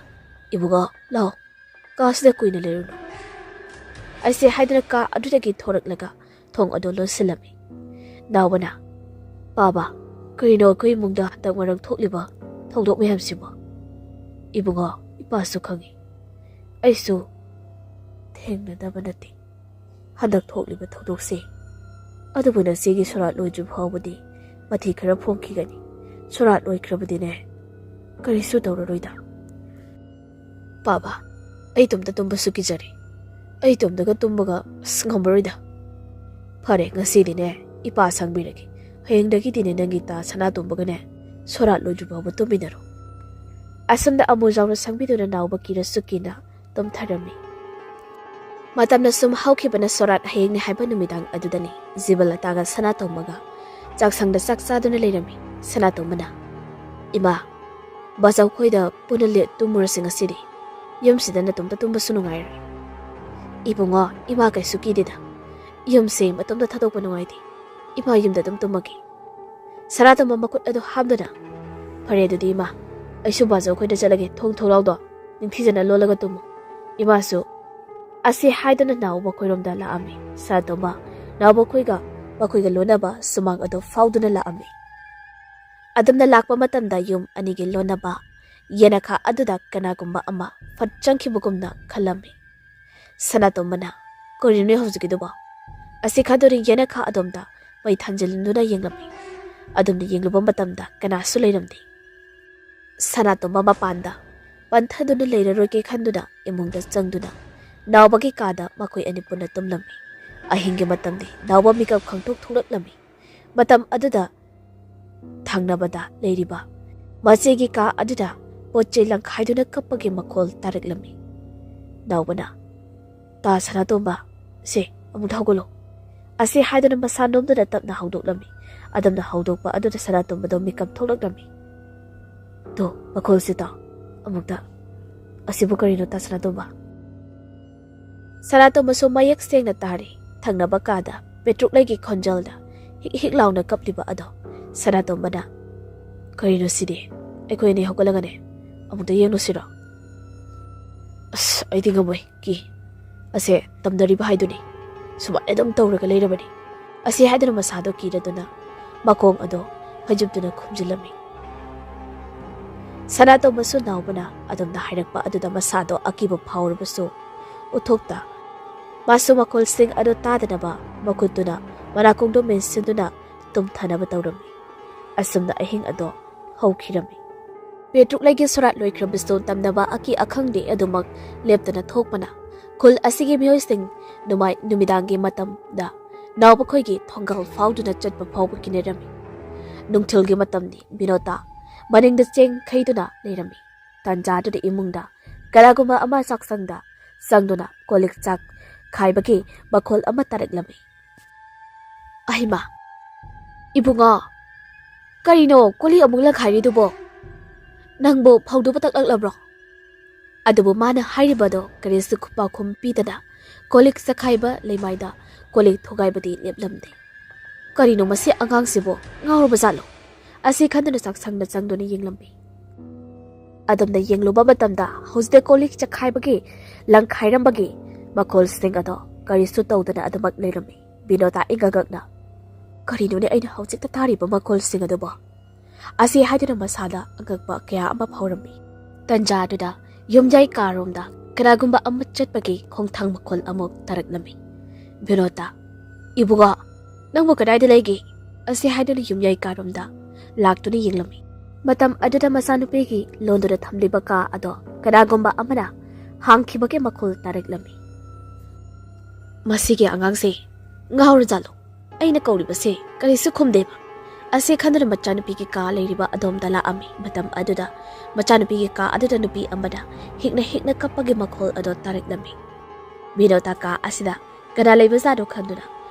"ꯏꯕꯨꯡꯉꯣ, ꯂꯥꯛꯑꯣ, ꯀꯥꯁꯤꯗ ꯀꯨꯏꯅ ꯂꯩꯔꯨꯅꯨ," ꯑꯩꯁꯦ ꯍꯥꯏꯗꯨꯅ ꯀꯥ ꯑꯗꯨꯗꯒꯤ ꯊꯣꯔꯛꯂꯒ ꯊꯣꯡ ꯑꯗꯨ ꯂꯣꯟꯁꯤꯜꯂꯝꯃꯤ꯫ ꯅꯥꯎꯕꯅ, "ꯄꯥꯕ, ꯀꯔꯤꯅꯣ ꯑꯩꯈꯣꯏ ꯏꯃꯨꯡꯗ ꯍꯟꯗꯛ ꯃꯔꯛ ꯊꯣꯛꯂꯤꯕ ꯊꯧꯗꯣꯛ ꯃꯌꯥꯝꯁꯤꯕꯣ?" "ꯏꯕꯨꯡꯉꯣ, ꯏꯄꯥꯁꯨ ꯈꯪꯉꯤ, ꯑꯩꯁꯨ ꯊꯦꯡꯅꯗꯕ ꯅꯠꯇꯦ ꯍꯟꯗꯛ ꯊꯣꯛꯂꯤꯕ ꯊꯧꯗꯣꯛꯁꯦ꯫ ꯑꯗꯨꯕꯨ ꯅꯆꯦꯒꯤ ꯁꯣꯔꯥꯠ ꯂꯣꯏꯗ꯭ꯔꯤ ꯐꯥꯎꯕꯗꯤ ꯃꯊꯤ ꯈꯔ ꯐꯣꯡꯈꯤꯒꯅꯤ꯫ ꯁꯣꯔꯥꯠ ꯂꯣꯏꯈ꯭ꯔꯕꯗꯤꯅꯦ, ꯀꯔꯤꯁꯨ ꯇꯧꯔꯔꯣꯏꯗ꯫ ꯄꯥꯕ, ꯑꯩ ꯏꯇꯣꯝꯇ ꯇꯨꯝꯕꯁꯨ ꯀꯤꯖꯔꯦ꯫ ꯑꯩ ꯏꯇꯣꯝꯇꯒ ꯇꯨꯝꯕꯒ ꯑꯁ ꯉꯝꯃꯔꯣꯏꯗ꯫ ꯐꯔꯦ, ꯉꯁꯤꯗꯤꯅꯦ ꯏꯄꯥ ꯁꯪꯕꯤꯔꯒꯦ꯫ ꯍꯌꯦꯡꯗꯒꯤꯗꯤꯅꯦ ꯅꯪꯒꯤ ꯇꯥ ꯁꯅꯥꯇꯣꯝꯕꯒꯅꯦ ꯁꯣꯔꯥꯠ ꯂꯣꯏꯗ꯭ꯔꯤ ꯐꯥꯎꯕ ꯇꯨꯝꯃꯤꯟꯅꯔꯣ꯫" ꯑꯁꯣꯝꯗ ꯑꯃꯨꯖꯥꯎꯅ ꯁꯪꯕꯤꯗꯨꯅ ꯅꯥꯎꯕ ꯀꯤꯔ ꯁꯨꯀꯤꯅ ꯇꯨꯝꯊꯔꯝꯃꯤ꯫ ꯃꯇꯝꯅ ꯁꯨꯝ ꯍꯧꯈꯤꯕꯅ ꯁꯣꯔꯥꯠ ꯍꯌꯦꯡꯅꯤ ꯍꯥꯏꯕ ꯅꯨꯃꯤꯗꯥꯡ ꯑꯗꯨꯗꯅꯤ ꯖꯤꯕꯂꯇꯥꯒ ꯁꯅꯥꯇꯣꯝꯕꯒ ꯆꯥꯛꯁꯪꯗ ꯆꯥꯛ ꯆꯥꯗꯨꯅ ꯂꯩꯔꯝꯃꯤ꯫ ꯁꯅꯥꯇꯣꯝꯕꯅ, "ꯏꯃꯥ, ꯕꯥꯆꯧꯈꯣꯏꯗ ꯄꯨꯟꯅ ꯂꯦꯛ ꯇꯨꯝꯃꯨꯔꯁꯤ ꯉꯁꯤꯗꯤ꯫ ꯌꯨꯝꯁꯤꯗ ꯅꯇꯣꯝꯇ ꯇꯨꯝꯕꯁꯨ ꯅꯨꯡꯉꯥꯏꯔꯣꯏ꯫" "ꯏꯕꯨꯡꯉꯣ, ꯏꯃꯥ ꯀꯩꯁꯨ ꯀꯤꯗꯦꯗ꯫ ꯌꯨꯝꯁꯦ ꯃꯇꯣꯝꯇ ꯊꯥꯗꯣꯛꯄ ꯅꯨꯡꯉꯥꯏꯇꯦ꯫ ꯏꯃꯥ ꯌꯨꯝꯗ ꯑꯗꯨꯝ ꯇꯨꯝꯃꯒꯦ꯫" ꯁꯅꯥꯇꯣꯝꯕ ꯃꯈꯨꯠ ꯑꯗꯨ ꯍꯥꯝꯗꯨꯅ, "ꯐꯔꯦ ꯑꯗꯨꯗꯤ ꯏꯃꯥ, ꯑꯩꯁꯨ ꯕꯥꯆꯧꯈꯣꯏꯗ ꯆꯠꯂꯒꯦ꯫ ꯊꯣꯡ ꯊꯣꯡꯅꯥꯎꯗꯣ ꯅꯤꯡꯊꯤꯖꯅ ꯂꯣꯜꯂꯒ ꯇꯨꯝꯃꯨ꯫ ꯏꯃꯥꯁꯨ ꯑꯁꯤ ꯍꯥꯏꯗꯨꯅ ꯅꯥꯎꯕ ꯈꯣꯏꯔꯣꯝꯗ ꯂꯥꯛꯑꯝꯃꯤ꯫ ꯁꯅꯥꯇꯣꯝꯕ ꯅꯥꯎꯕ ꯈꯣꯏꯒ ꯃꯈꯣꯏꯒ ꯂꯣꯟꯅꯕ ꯁꯨꯃꯥꯡ ꯑꯗꯨ ꯐꯥꯎꯗꯨꯅ ꯂꯥꯛꯑꯝꯃꯤ꯫ ꯑꯗꯨꯝꯅ ꯂꯥꯛꯄ ꯃꯇꯝꯗ ꯌꯨꯝ ꯑꯅꯤꯒꯤ ꯂꯣꯟꯅꯕ ꯌꯦꯅꯈꯥ ꯑꯗꯨꯗ ꯀꯅꯥꯒꯨꯝꯕ ꯑꯃ ꯐꯠ ꯆꯪꯈꯤꯕꯒꯨꯝꯅ ꯈꯜꯂꯝꯃꯤ꯫ ꯁꯅꯥꯇꯣꯝꯕꯅ, "ꯀꯔꯤꯅꯣꯅꯦ ꯍꯧꯖꯤꯛꯀꯤꯗꯨꯕꯣ?" ꯑꯁꯤ ꯈꯟꯗꯨꯅ ꯌꯦꯅꯈꯥ ꯑꯗꯣꯝꯗ ꯃꯩ ꯊꯥꯟꯖꯤꯜꯗꯨꯅ ꯌꯦꯡꯂꯝꯃꯤ꯫ ꯑꯗꯨꯝꯅ ꯌꯦꯡꯂꯨꯕ ꯃꯇꯝꯗ ꯀꯅꯥꯁꯨ ꯂꯩꯔꯝꯗꯦ꯫ ꯁꯅꯥꯇꯣꯝꯕ ꯃꯄꯥꯟꯗ ꯄꯟꯊꯗꯨꯅ ꯂꯩꯔꯔꯣꯏꯒꯦ ꯈꯟꯗꯨꯅ ꯏꯃꯨꯡꯗ ꯆꯪꯗꯨꯅ ꯅꯥꯎꯕꯒꯤ ꯀꯥꯗ ꯃꯈꯣꯏ ꯑꯅꯤ ꯄꯨꯟꯅ ꯇꯨꯝꯂꯝꯃꯤ꯫ ꯑꯍꯤꯡꯒꯤ ꯃꯇꯝꯗꯤ ꯅꯥꯎꯕ ꯃꯤꯀꯞ ꯈꯪꯊꯣꯛ ꯊꯣꯛꯂꯛꯂꯝꯃꯤ꯫ ꯃꯇꯝ ꯑꯗꯨꯗ ꯊꯪꯅꯕꯗ ꯂꯩꯔꯤꯕ ꯃꯆꯦꯒꯤ ꯀꯥ ꯑꯗꯨꯗ ꯄꯣꯠ ꯆꯩ ꯂꯪꯈꯥꯏꯗꯨꯅ ꯀꯞꯄꯒꯤ ꯃꯈꯣꯜ ꯇꯥꯔꯛꯂꯝꯃꯤ꯫ ꯅꯥꯎꯕꯅ, "ꯇꯥ ꯁꯅꯥꯇꯣꯝꯕ, ꯁꯦ, ꯑꯃꯨꯛ ꯍꯧꯒꯠꯂꯣ" ꯑꯁꯤ ꯍꯥꯏꯗꯨꯅ ꯃꯁꯥ ꯅꯣꯝꯗꯨꯅ ꯇꯞꯅ ꯍꯧꯗꯣꯛꯂꯝꯃꯤ꯫ ꯑꯗꯨꯝꯅ ꯍꯧꯗꯣꯛꯄ ꯑꯗꯨꯗ ꯁꯅꯥꯇꯣꯝꯕꯗꯣ ꯃꯤꯀꯞ ꯊꯣꯛꯂꯛꯂꯝꯃꯤ꯫ "ꯇꯣ, ꯃꯈꯣꯜꯁꯤ ꯇꯥꯎ ꯑꯃꯨꯛꯇ꯫ ꯑꯁꯤꯕꯨ ꯀꯔꯤꯅꯣ, ꯇꯥ ꯁꯅꯥꯇꯣꯝꯕ?" ꯁꯅꯥꯇꯣꯝꯕꯁꯨ ꯃꯌꯦꯛ ꯁꯦꯡꯅ ꯇꯥꯔꯤ꯫ ꯊꯪꯅꯕ ꯀꯥꯗ ꯄꯦꯇ꯭ꯔꯨꯛꯂꯩꯒꯤ ꯈꯣꯟꯖꯦꯜꯗ ꯍꯤꯛ ꯍꯤꯛ ꯂꯥꯎꯅ ꯀꯞꯂꯤꯕ ꯑꯗꯣ ꯁꯅꯥꯇꯣꯝꯕꯅ, "ꯀꯔꯤꯅꯣ ꯁꯤꯗꯤ? ꯑꯩꯈꯣꯏ ꯑꯅꯤ ꯍꯧꯒꯠꯂꯒꯅꯦ ꯑꯃꯨꯛꯇ ꯌꯦꯡꯂꯨꯁꯤꯔꯣ?" "ꯑꯁ, ꯑꯩꯗꯤ ꯉꯝꯃꯣꯏ, ꯀꯤ꯫ ꯑꯁꯦ ꯇꯝꯅꯔꯤꯕ ꯍꯥꯏꯗꯨꯅꯤ꯫ ꯁꯨꯃꯥꯏꯅ ꯑꯗꯨꯝ ꯇꯧꯔꯒ ꯂꯩꯔꯕꯅꯤ" ꯑꯁꯤ ꯍꯥꯏꯗꯨꯅ ꯃꯁꯥꯗꯣ ꯀꯤꯔꯗꯨꯅ ꯃꯈꯣꯡ ꯑꯗꯣ ꯐꯩꯖꯨꯞꯇꯨꯅ ꯈꯨꯝꯖꯤꯜꯂꯝꯃꯤ꯫ ꯁꯅꯥꯇꯣꯝꯕꯁꯨ ꯅꯥꯎꯕꯅ ꯑꯗꯨꯝꯅ ꯍꯥꯏꯔꯛꯄ ꯑꯗꯨꯗ ꯃꯁꯥꯗꯣ ꯑꯀꯤꯕ ꯐꯥꯎꯔꯕꯁꯨ ꯎꯠꯊꯣꯛꯇ ꯃꯥꯁꯨ ꯃꯈꯣꯜꯁꯤꯡ ꯑꯗꯨ ꯇꯥꯗꯅꯕ ꯃꯈꯨꯠꯇꯨꯅ ꯃꯅꯥꯀꯣꯡꯗꯣ ꯃꯦꯟꯁꯤꯟꯗꯨꯅ ꯇꯨꯝꯊꯅꯕ ꯇꯧꯔꯝꯃꯤ꯫ ꯑꯁꯨꯝꯅ ꯑꯍꯤꯡ ꯑꯗꯣ ꯍꯧꯈꯤꯔꯝꯃꯤ꯫ ꯄꯦꯇ꯭ꯔꯨꯛꯂꯩꯒꯤ ꯁꯣꯔꯥꯠ ꯂꯣꯏꯈ꯭ꯔꯕꯁꯨ ꯇꯝꯅꯕ ꯑꯀꯤ ꯑꯈꯪꯗꯤ ꯑꯗꯨꯃꯛ ꯂꯦꯞꯇꯅ ꯊꯣꯛꯄꯅ ꯈꯨꯜ ꯑꯁꯤꯒꯤ ꯃꯤꯑꯣꯏꯁꯤꯡ ꯅꯨꯃꯥꯏ ꯅꯨꯃꯤꯗꯥꯡꯒꯤ ꯃꯇꯝꯗ ꯅꯥꯎꯕꯈꯣꯏꯒꯤ ꯊꯣꯡꯒꯥꯜ ꯐꯥꯎꯗꯨꯅ ꯆꯠꯄ ꯐꯥꯎꯕ ꯀꯤꯅꯔꯝꯃꯤ꯫ ꯅꯨꯡꯊꯤꯜꯒꯤ ꯃꯇꯝꯗꯤ ꯕꯤꯅꯣꯇꯥ ꯃꯅꯤꯡꯗ ꯆꯦꯟꯈꯩꯗꯨꯅ ꯂꯩꯔꯝꯃꯤ꯫ ꯇꯥꯟꯖꯥꯗꯨꯗ ꯏꯃꯨꯡꯗ ꯀꯅꯥꯒꯨꯝꯕ ꯑꯃ ꯆꯥꯛꯁꯪꯗ ꯆꯪꯗꯨꯅ ꯀꯣꯜꯂꯤꯛ ꯆꯥꯛ ꯈꯥꯏꯕꯒꯤ ꯃꯈꯣꯜ ꯑꯃ ꯇꯥꯔꯛꯂꯝꯃꯤ꯫ "ꯑꯍꯩꯃꯥ, ꯏꯕꯨꯡꯉꯣ, ꯀꯔꯤꯅꯣ ꯀꯣꯜꯂꯤꯛ ꯑꯃꯨꯛ ꯂꯪꯈꯥꯏꯔꯤꯗꯨꯕꯣ? ꯅꯪꯕꯨ ꯐꯧꯗꯨꯕꯨ ꯇꯛꯂꯛꯂꯕ꯭ꯔꯣ?" ꯑꯗꯨꯕꯨ ꯃꯥꯅ ꯍꯥꯏꯔꯤꯕꯗꯣ ꯀꯔꯤꯁꯨ ꯈꯨꯄꯥꯈꯨꯝ ꯄꯤꯗꯅ ꯀꯣꯜꯂꯤꯛ ꯆꯈꯥꯏꯕ ꯂꯩꯃꯥꯏꯗ ꯀꯣꯜꯂꯤꯛ ꯊꯨꯒꯥꯏꯕꯗꯤ ꯂꯦꯞꯂꯝꯗꯦ꯫ "ꯀꯔꯤꯅꯣ ꯃꯁꯤ ꯑꯉꯥꯡꯁꯤꯕꯨ, ꯉꯥꯎꯔꯕ ꯖꯥꯠꯂꯣ?" ꯑꯁꯤ ꯈꯟꯗꯨꯅ ꯆꯥꯛꯁꯪꯗ ꯆꯪꯗꯨꯅ ꯌꯦꯡꯂꯝꯃꯤ꯫ ꯑꯗꯨꯝꯅ ꯌꯦꯡꯂꯨꯕ ꯃꯇꯝꯗ ꯍꯧꯖꯤꯛꯇ ꯀꯣꯜꯂꯤꯛ ꯆꯈꯥꯏꯕꯒꯤ, ꯂꯪꯈꯥꯏꯔꯝꯕꯒꯤ ꯃꯈꯣꯜꯁꯤꯡ ꯑꯗꯣ ꯀꯔꯤꯁꯨ ꯇꯧꯗꯅ ꯑꯗꯨꯃꯛ ꯂꯩꯔꯝꯃꯤ꯫ ꯕꯤꯅꯣꯇꯥ ꯏꯪꯉꯒꯛꯅ, "ꯀꯔꯤꯅꯣꯅꯦ ꯑꯩꯅ ꯍꯧꯖꯤꯛꯇ ꯇꯥꯔꯤꯕ ꯃꯈꯣꯜꯁꯤꯡ ꯑꯗꯨꯕꯣ?" ꯑꯁꯤ ꯍꯥꯏꯗꯨꯅ ꯃꯁꯥꯗ ꯑꯉꯛꯄ ꯀꯌꯥ ꯑꯃ ꯐꯥꯎꯔꯝꯃꯤ꯫ ꯇꯟꯖꯥꯗꯨꯗ ꯌꯨꯝꯌꯥꯏ ꯀꯥꯔꯣꯝꯗ ꯀꯅꯥꯒꯨꯝꯕ ꯑꯃ ꯆꯠꯄꯒꯤ ꯈꯣꯡꯊꯥꯡ ꯃꯈꯣꯜ ꯑꯃꯨꯛ ꯇꯥꯔꯛꯂꯝꯃꯤ꯫ ꯕꯤꯅꯣꯇꯥ, "ꯏꯕꯨꯡꯉꯣ, "ꯅꯪꯕꯨ ꯀꯗꯥꯏꯗ ꯂꯩꯒꯦ?" ꯑꯁꯤ ꯍꯥꯏꯗꯨꯅ ꯌꯨꯝꯌꯥꯏ ꯀꯥꯔꯣꯝꯗ ꯂꯥꯛꯇꯨꯅ ꯌꯦꯡꯂꯝꯃꯤ꯫ ꯃꯇꯝ ꯑꯗꯨꯗ ꯃꯆꯥꯅꯨꯄꯤꯒꯤ ꯂꯣꯟꯗꯨꯅ ꯊꯝꯂꯤꯕ ꯀꯥ ꯑꯗꯣ ꯀꯅꯥꯒꯨꯝꯕ ꯑꯃꯅ ꯍꯥꯡꯈꯤꯕꯒꯤ ꯃꯈꯣꯜ ꯇꯥꯔꯛꯂꯝꯃꯤ꯫ "ꯃꯁꯤꯒꯤ ꯑꯉꯥꯡꯁꯦ ꯉꯥꯎꯔꯖꯥꯠꯂꯣ? ꯑꯩꯅ ꯀꯧꯔꯤꯕꯁꯦ ꯀꯔꯤꯁꯨ ꯈꯨꯝꯗꯦꯕ?" ꯑꯁꯤ ꯈꯟꯗꯨꯅ ꯃꯆꯥꯅꯨꯄꯤꯒꯤ ꯀꯥ ꯂꯩꯔꯤꯕ ꯑꯗꯣꯝꯗ ꯂꯥꯛꯑꯝꯃꯤ꯫ ꯃꯇꯝ ꯑꯗꯨꯗ ꯃꯆꯥꯅꯨꯄꯤꯒꯤ ꯀꯥ ꯑꯗꯨꯗ ꯅꯨꯄꯤ ꯑꯃꯅ ꯍꯤꯛꯅ ꯍꯤꯛꯅ ꯀꯞꯄꯒꯤ ꯃꯈꯣꯜ ꯑꯗꯣ ꯇꯥꯔꯛꯂꯝꯃꯤ꯫ ꯃꯤꯅꯣꯇꯥ ꯀꯥ ꯑꯁꯤꯗ ꯀꯅꯥ ꯂꯩꯕꯖꯥꯠꯅꯣ ꯈꯟꯗꯨꯅ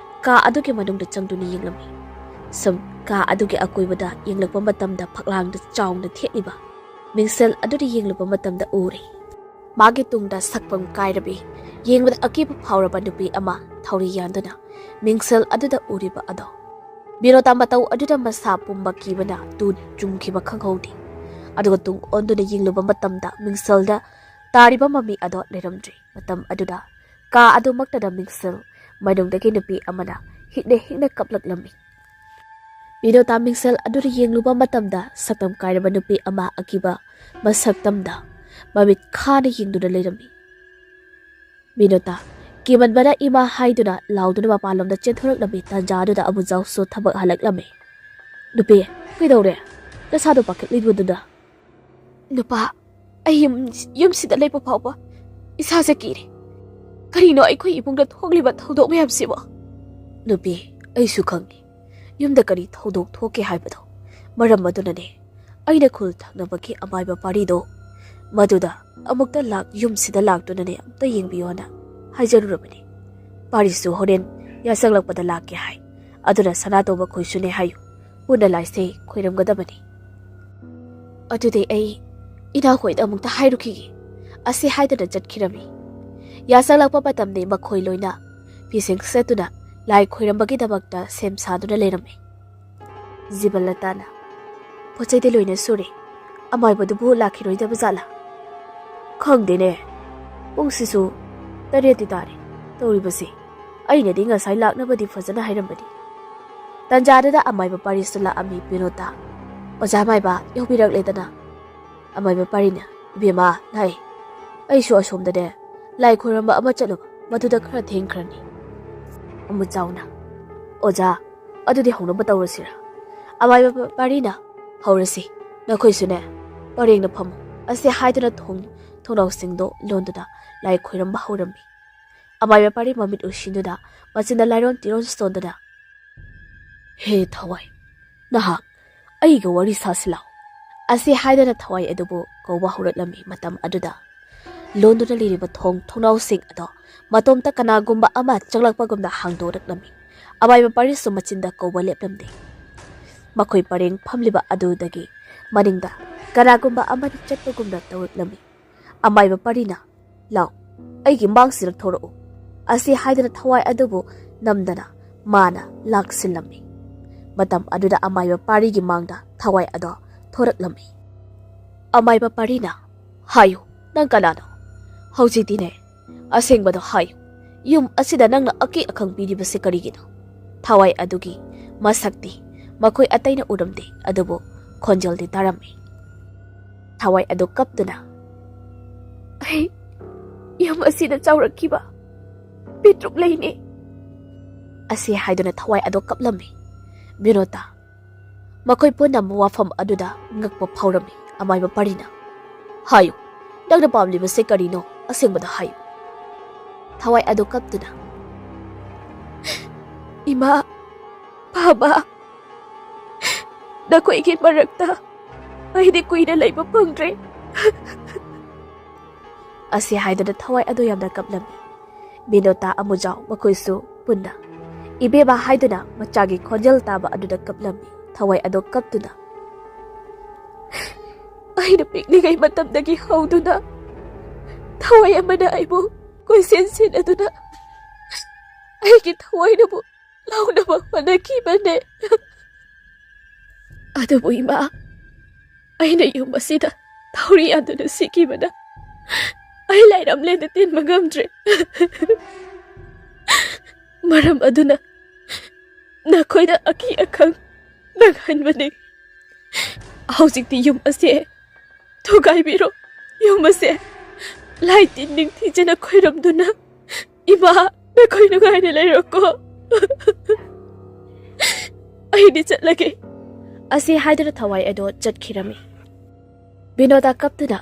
ꯀꯥ ꯑꯗꯨꯒꯤ ꯃꯅꯨꯡꯗ ꯆꯪꯗꯨꯅ ꯌꯦꯡꯂꯝꯃꯤ꯫ ꯁꯨꯝ ꯀꯥ ꯑꯗꯨꯒꯤ ꯑꯀꯣꯏꯕꯗ ꯌꯦꯡꯂꯛꯄ ꯃꯇꯝꯗ ꯐꯛꯂꯥꯡꯗ ꯆꯥꯎꯅ ꯊꯦꯠꯂꯤꯕ ꯃꯤꯡꯁꯦꯜ ꯑꯗꯨꯗ ꯌꯦꯡꯂꯨꯕ ꯃꯇꯝꯗ ꯎꯔꯦ꯫ ꯃꯥꯒꯤ ꯇꯨꯡꯗ ꯁꯛꯐꯝ ꯀꯥꯏꯔꯕꯤ, ꯌꯦꯡꯕꯗ ꯑꯀꯤꯕ ꯐꯥꯎꯔꯕ ꯅꯨꯄꯤ ꯑꯃ ꯊꯧꯔꯤ ꯌꯥꯟꯗꯨꯅ ꯃꯤꯡꯁꯦꯜ ꯑꯗꯨꯗ ꯎꯔꯤꯕ ꯑꯗꯣ꯫ ꯃꯤꯅꯣꯇꯥ ꯃꯇꯧ ꯑꯗꯨꯗ ꯃꯁꯥ ꯄꯨꯝꯕ ꯀꯤꯕꯅ ꯇꯨ ꯆꯨꯡꯈꯤꯕ ꯈꯪꯍꯧꯗꯦ꯫ ꯑꯗꯨꯒ ꯇꯨꯡ ꯑꯣꯟꯗꯨꯅ ꯌꯦꯡꯂꯨꯕ ꯃꯇꯝꯗ ꯃꯤꯡꯁꯦꯜꯗ ꯇꯥꯔꯤꯕ ꯃꯃꯤ ꯑꯗꯣ ꯂꯩꯔꯝꯗ꯭ꯔꯤ꯫ ꯃꯇꯝ ꯑꯗꯨꯗ ꯀꯥ ꯑꯗꯨꯃꯛꯇꯗ ꯃꯤꯡꯁꯦꯜ ꯃꯅꯨꯡꯗꯒꯤ ꯅꯨꯄꯤ ꯑꯃꯅ ꯍꯤꯛꯅ ꯍꯤꯛꯅ ꯀꯞꯂꯛꯂꯝꯃꯤ꯫ ꯃꯤꯅꯣꯇꯥ ꯃꯤꯡꯁꯦꯜ ꯑꯗꯨꯗ ꯌꯦꯡꯂꯨꯕ ꯃꯇꯝꯗ ꯁꯛꯇꯝ ꯀꯥꯏꯔꯕ ꯅꯨꯄꯤ ꯑꯃ ꯑꯀꯤꯕ ꯃꯁꯛꯇꯝꯗ ꯃꯃꯤꯠ ꯈꯥꯅ ꯌꯦꯡꯗꯨꯅ ꯂꯩꯔꯝꯃꯤ꯫ ꯃꯤꯅꯣꯇꯥ ꯀꯤꯃꯟꯕꯅ ꯏꯃꯥ ꯍꯥꯏꯗꯨꯅ ꯂꯥꯎꯗꯨꯅ ꯃꯄꯥꯟꯂꯣꯝꯗ ꯆꯦꯟꯊꯣꯔꯛꯂꯝꯃꯤ꯫ ꯇꯥꯟꯖꯥ ꯑꯗꯨꯗ ꯑꯕꯨꯖꯥꯎꯁꯨ ꯊꯕꯛ ꯍꯜꯂꯛꯂꯝꯃꯤ꯫ "ꯅꯨꯄꯤ, ꯀꯩꯗꯧꯔꯦ? ꯅꯁꯥꯗꯣ ꯄꯥꯈꯠꯂꯤꯕꯗꯨꯅ?" "ꯅꯨꯄꯥ, ꯑꯩ ꯌꯨꯝ, ꯌꯨꯝꯁꯤꯗ ꯂꯩꯕ ꯐꯥꯎꯕ ꯏꯁꯥꯁꯦ ꯀꯤꯔꯦ꯫ ꯀꯔꯤꯅꯣ ꯑꯩꯈꯣꯏ ꯏꯃꯨꯡꯗ ꯊꯣꯛꯂꯤꯕ ꯊꯧꯗꯣꯛ ꯃꯌꯥꯝꯁꯤꯕꯣ?" "ꯅꯨꯄꯤ, ꯑꯩꯁꯨ ꯈꯪꯉꯤ ꯌꯨꯝꯗ ꯀꯔꯤ ꯊꯧꯗꯣꯛ ꯊꯣꯛꯀꯦ ꯍꯥꯏꯕꯗꯣ꯫ ꯃꯔꯝ ꯑꯗꯨꯅꯅꯦ ꯑꯩꯅ ꯈꯨꯜ ꯊꯪꯅꯕꯒꯤ ꯑꯃꯥꯏꯕ ꯄꯥꯔꯤꯗꯣ ꯃꯗꯨꯗ ꯑꯃꯨꯛꯇ ꯂꯥꯛ-, ꯌꯨꯝꯁꯤꯗ ꯂꯥꯛꯇꯨꯅꯅꯦ ꯑꯝꯇ ꯌꯦꯡꯕꯤꯌꯣꯅ ꯍꯥꯏꯖꯔꯨꯔꯕꯅꯤ꯫ ꯄꯥꯔꯤꯁꯨ ꯍꯣꯔꯦꯟ ꯌꯥꯆꯪꯂꯛꯄꯗ ꯂꯥꯛꯀꯦ ꯍꯥꯏ꯫ ꯑꯗꯨꯅ ꯁꯅꯥꯇꯣꯝꯕ ꯈꯣꯏꯁꯨꯅꯦ ꯍꯥꯏꯌꯨ, ꯄꯨꯟꯅ ꯂꯥꯏꯁꯦ ꯈꯣꯏꯔꯝꯒꯗꯕꯅꯤ꯫" "ꯑꯗꯨꯗꯤ ꯑꯩ ꯏꯅꯥꯎꯈꯣꯏꯗ ꯑꯃꯨꯛꯇ ꯍꯥꯏꯔꯨꯈꯤꯒꯦ꯫" ꯑꯁꯤ ꯍꯥꯏꯗꯨꯅ ꯆꯠꯈꯤꯔꯝꯃꯤ꯫ ꯌꯥꯆꯪꯂꯛꯄ ꯃꯇꯝꯗꯤ ꯃꯈꯣꯏ ꯂꯣꯏꯅ ꯐꯤꯁꯦꯡ ꯁꯦꯠꯇꯨꯅ ꯂꯥꯏ ꯈꯣꯏꯔꯝꯕꯒꯤꯗꯃꯛꯇ ꯁꯦꯝ ꯁꯥꯗꯨꯅ ꯂꯩꯔꯝꯃꯤ꯫ ꯖꯤꯕꯟꯂꯇꯥꯅ, "ꯄꯣꯠ ꯆꯩꯗꯤ ꯂꯣꯏꯅ ꯁꯨꯔꯦ, ꯑꯃꯥꯏꯕꯗꯨꯕꯨ ꯂꯥꯛꯈꯤꯔꯣꯏꯗꯕ ꯖꯥꯠꯂꯥ?" "ꯈꯪꯗꯦꯅꯦ, ꯄꯨꯡꯁꯤꯁꯨ ꯇꯔꯦꯠꯇꯤ ꯇꯥꯔꯦ꯫ ꯇꯧꯔꯤꯕꯁꯤ, ꯑꯩꯅꯗꯤ ꯉꯁꯥꯏ ꯂꯥꯛꯅꯕꯗꯤ ꯐꯖꯅ ꯍꯥꯏꯔꯝꯕꯅꯤ꯫" ꯇꯟꯖꯥꯗꯨꯗ ꯑꯃꯥꯏꯕ ꯄꯥꯔꯤꯁꯨ ꯂꯥꯛꯑꯝꯃꯤ꯫ ꯕꯤꯅꯣꯇꯥ, "ꯑꯣꯖꯥ ꯃꯥꯏꯕ ꯌꯧꯕꯤꯔꯛꯂꯦꯗꯅ꯫" ꯑꯃꯥꯏꯕ ꯄꯥꯔꯤꯅ, "ꯏꯕꯦꯝꯃ, ꯂꯥꯛꯑꯦ꯫ ꯑꯩꯁꯨ ꯑꯁꯣꯝꯗꯅꯦ ꯂꯥꯏ ꯈꯣꯏꯔꯝꯕ ꯑꯃ ꯆꯠꯂꯨꯕ, ꯃꯗꯨꯗ ꯈꯔ ꯊꯦꯡꯈ꯭ꯔꯅꯤ꯫" ꯑꯃꯨ ꯆꯥꯎꯅ, "ꯑꯣꯖꯥ, ꯑꯗꯨꯗꯤ ꯍꯧꯅꯕ ꯇꯧꯔꯁꯤꯔꯥ?" ꯑꯃꯥꯏꯕ ꯄꯥꯔꯤꯅ, "ꯍꯧꯔꯁꯤ, ꯅꯈꯣꯏꯁꯨꯅꯦ ꯄꯔꯦꯡꯅ ꯐꯝꯃꯨ" ꯑꯁꯤ ꯍꯥꯏꯗꯨꯅ ꯊꯣꯡ ꯊꯣꯡꯅꯥꯎꯁꯤꯡꯗꯣ ꯂꯣꯟꯗꯨꯅ ꯂꯥꯏ ꯈꯣꯏꯔꯝꯕ ꯍꯧꯔꯝꯃꯤ꯫ ꯑꯃꯥꯏꯕ ꯄꯥꯔꯤ ꯃꯃꯤꯠ ꯎꯏꯁꯤꯟꯗꯨꯅ ꯃꯆꯤꯟꯗ ꯂꯥꯏꯔꯣꯟ ꯇꯤꯔꯣꯟ ꯁꯣꯟꯗꯨꯅ, "ꯍꯦ ꯊꯋꯥꯏ, ꯅꯍꯥꯛ ꯑꯩꯒ ꯋꯥꯔꯤ ꯁꯥꯁꯤ ꯂꯥꯎ" ꯑꯁꯤ ꯍꯥꯏꯗꯨꯅ ꯊꯋꯥꯏ ꯑꯗꯨꯕꯨ ꯀꯧꯕ ꯍꯧꯔꯛꯂꯝꯃꯤ꯫ ꯃꯇꯝ ꯑꯗꯨꯗ ꯂꯣꯟꯗꯨꯅ ꯂꯩꯔꯤꯕ ꯊꯣꯡ ꯊꯣꯡꯅꯥꯎꯁꯤꯡ ꯑꯗꯣ ꯃꯇꯣꯝꯇ ꯀꯅꯥꯒꯨꯝꯕ ꯑꯃ ꯆꯪꯂꯛꯄꯒꯨꯝꯅ ꯍꯥꯡꯗꯣꯔꯛꯂꯝꯃꯤ꯫ ꯑꯃꯥꯏꯕ ꯄꯥꯔꯤꯁꯨ ꯃꯆꯤꯟꯗ ꯀꯧꯕ ꯂꯦꯞꯂꯝꯗꯦ꯫ ꯃꯈꯣꯏ ꯄꯔꯦꯡ ꯐꯝꯂꯤꯕ ꯑꯗꯨꯗꯒꯤ ꯃꯅꯤꯡꯗ ꯀꯅꯥꯒꯨꯝꯕ ꯑꯃꯅ ꯆꯠꯄꯒꯨꯝꯅ ꯇꯧꯔꯛꯂꯝꯃꯤ꯫ ꯑꯃꯥꯏꯕ ꯄꯥꯔꯤꯅ, "ꯂꯥꯎ, ꯑꯩꯒꯤ ꯃꯥꯡꯁꯤꯗ ꯊꯣꯔꯛꯎ" ꯑꯁꯤ ꯍꯥꯏꯗꯨꯅ ꯊꯋꯥꯏ ꯑꯗꯨꯕꯨ ꯅꯝꯗꯅ ꯃꯥꯅ ꯂꯥꯛꯁꯤꯜꯂꯝꯃꯤ꯫ ꯃꯇꯝ ꯑꯗꯨꯗ ꯑꯃꯥꯏꯕ ꯄꯥꯔꯤꯒꯤ ꯃꯥꯡꯗ ꯊꯋꯥꯏ ꯑꯗꯣ ꯊꯣꯔꯛꯂꯝꯃꯤ꯫ ꯑꯃꯥꯏꯕ ꯄꯥꯔꯤꯅ, "ꯍꯥꯏꯌꯨ, ꯅꯪ ꯀꯅꯥꯅꯣ? ꯍꯧꯖꯤꯛꯇꯤꯅꯦ, ꯑꯁꯦꯡꯕꯗꯣ ꯍꯥꯏꯌꯨ꯫ ꯌꯨꯝ ꯑꯁꯤꯗ ꯅꯪꯅ ꯑꯀꯤ ꯑꯈꯪ ꯄꯤꯔꯤꯕꯁꯤ ꯀꯔꯤꯒꯤꯅꯣ?" ꯊꯋꯥꯏ ꯑꯗꯨꯒꯤ ꯃꯁꯛꯇꯤ ꯃꯈꯣꯏ ꯑꯇꯩꯅ ꯎꯔꯝꯗꯦ, ꯑꯗꯨꯕꯨ ꯈꯣꯟꯖꯦꯜꯗꯤ ꯇꯥꯔꯝꯃꯤ꯫ ꯊꯋꯥꯏ ꯑꯗꯨ ꯀꯞꯇꯨꯅ, "ꯑꯩ ꯌꯨꯝ ꯑꯁꯤꯗ ꯆꯥꯎꯔꯛꯈꯤꯕ ꯄꯤꯇ꯭ꯔꯨꯛ ꯂꯩꯅꯤ" ꯑꯁꯤ ꯍꯥꯏꯗꯨꯅ ꯊꯋꯥꯏ ꯑꯗꯨ ꯀꯞꯂꯝꯃꯤ꯫ ꯕꯤꯅꯣꯇꯥ, ꯃꯈꯣꯏ ꯄꯨꯝꯅꯃꯛ ꯋꯥꯐꯝ ꯑꯗꯨꯗ ꯉꯛꯄ ꯐꯥꯎꯔꯝꯃꯤ꯫ ꯑꯃꯥꯏꯕ ꯄꯥꯔꯤꯅ, "ꯍꯥꯏꯌꯨ, ꯅꯪꯅ ꯄꯥꯝꯂꯤꯕꯁꯦ ꯀꯔꯤꯅꯣ? ꯑꯁꯦꯡꯕꯗ ꯍꯥꯏꯌꯨ" ꯊꯋꯥꯏ ꯑꯗꯨ ꯀꯞꯇꯨꯅ, "ꯏꯃꯥ, ꯕꯥꯕꯥ, ꯅꯈꯣꯏꯒꯤ ꯃꯔꯛꯇ ꯑꯩꯗꯤ ꯀꯨꯏꯅ ꯂꯩꯕ ꯐꯪꯗ꯭ꯔꯦ" ꯑꯁꯤ ꯍꯥꯏꯗꯨꯅ ꯊꯋꯥꯏ ꯑꯗꯨ ꯌꯥꯝꯅ ꯀꯞꯂꯝꯃꯤ꯫ ꯕꯤꯅꯣꯇꯥ ꯑꯃꯨꯖꯥꯎ ꯃꯈꯣꯏꯁꯨ ꯄꯨꯟꯅ "ꯏꯕꯦꯝꯃ" ꯍꯥꯏꯗꯨꯅ ꯃꯆꯥꯒꯤ ꯈꯣꯟꯖꯦꯜ ꯇꯥꯕ ꯑꯗꯨꯗ ꯀꯞꯂꯝꯃꯤ꯫ ꯊꯋꯥꯏ ꯑꯗꯨ ꯀꯞꯇꯨꯅ, "ꯑꯩꯅ ꯄꯤꯛꯂꯤꯉꯩ ꯃꯇꯝꯗꯒꯤ ꯍꯧꯗꯨꯅ ꯊꯋꯥꯏ ꯑꯃꯅ ꯑꯩꯕꯨ ꯀꯣꯏꯁꯦꯟ ꯁꯦꯟꯅꯗꯨꯅ ꯑꯩꯒꯤ ꯊꯋꯥꯏꯅꯕꯨ ꯂꯧꯅꯕ ꯍꯣꯠꯅꯈꯤꯕꯅꯦ꯫ ꯑꯗꯨꯕꯨ ꯏꯃꯥ, ꯑꯩꯅ ꯌꯨꯝ ꯑꯁꯤꯗ ꯊꯧꯔꯤ ꯌꯥꯟꯗꯨꯅ ꯁꯤꯈꯤꯕꯅ ꯑꯩ ꯂꯥꯏꯔꯝꯂꯦꯟꯗ ꯇꯤꯟꯕ ꯉꯝꯗ꯭ꯔꯦ꯫ ꯃꯔꯝ ꯑꯗꯨꯅ ꯅꯈꯣꯏꯗ ꯑꯀꯤ ꯑꯈꯪ ꯅꯪꯍꯟꯕꯅꯤ꯫ ꯍꯧꯖꯤꯛꯇꯤ ꯌꯨꯝ ꯑꯁꯦ ꯊꯨꯒꯥꯏꯕꯤꯔꯣ꯫ ꯌꯨꯝ ꯑꯁꯦ ꯂꯥꯏ ꯇꯤꯟ ꯅꯤꯡꯊꯤꯖꯅ ꯈꯣꯏꯔꯝꯗꯨꯅ ꯏꯃꯥ, ꯅꯈꯣꯏ ꯅꯨꯡꯉꯥꯏꯅ ꯂꯩꯔꯣꯀꯣ"꯫ ꯑꯩꯗꯤ ꯆꯠꯂꯒꯦ" ꯑꯁꯤ ꯍꯥꯏꯗꯨꯅ ꯊꯋꯥꯏ ꯑꯗꯣ ꯆꯠꯈꯤꯔꯝꯃꯤ꯫ ꯕꯤꯅꯣꯗ ꯀꯞꯇꯨꯅ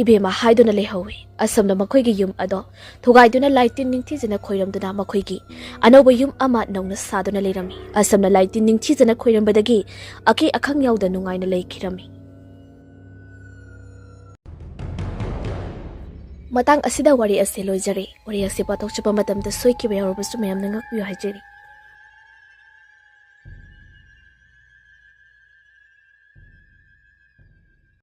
"ꯏꯕꯦꯝꯃ" ꯍꯥꯏꯗꯨꯅ ꯂꯩꯍꯧꯏ꯫ ꯑꯁꯨꯝꯅ ꯃꯈꯣꯏꯒꯤ ꯌꯨꯝ ꯑꯗꯣ ꯊꯨꯒꯥꯏꯗꯨꯅ ꯂꯥꯏ ꯇꯤꯟ ꯅꯤꯡꯊꯤꯖꯅ ꯈꯣꯏꯔꯝꯗꯨꯅ ꯃꯈꯣꯏꯒꯤ ꯑꯅꯧꯕ ꯌꯨꯝ ꯑꯃ ꯅꯧꯅ ꯁꯥꯗꯨꯅ ꯂꯩꯔꯝꯃꯤ꯫ ꯑꯁꯨꯝꯅ ꯂꯥꯏ ꯇꯤꯟ ꯅꯤꯡꯊꯤꯖꯅ ꯈꯣꯏꯔꯝꯕꯗꯒꯤ ꯑꯀꯤ ꯑꯈꯪ ꯌꯥꯎꯗ ꯅꯨꯡꯉꯥꯏꯅ ꯂꯩꯈꯤꯔꯝꯃꯤ꯫ ꯃꯇꯥꯡ ꯑꯁꯤꯗ ꯋꯥꯔꯤ ꯑꯁꯤ ꯂꯣꯏꯖꯔꯦ꯫ ꯋꯥꯔꯤ ꯑꯁꯤ ꯄꯥꯊꯣꯛꯆꯕ ꯃꯇꯝꯗ ꯁꯣꯏꯈꯤꯕ ꯌꯥꯎꯔꯕꯁꯨ ꯃꯌꯥꯝꯅ ꯉꯥꯛꯄꯤꯌꯨ ꯍꯥꯏꯖꯔꯤ꯫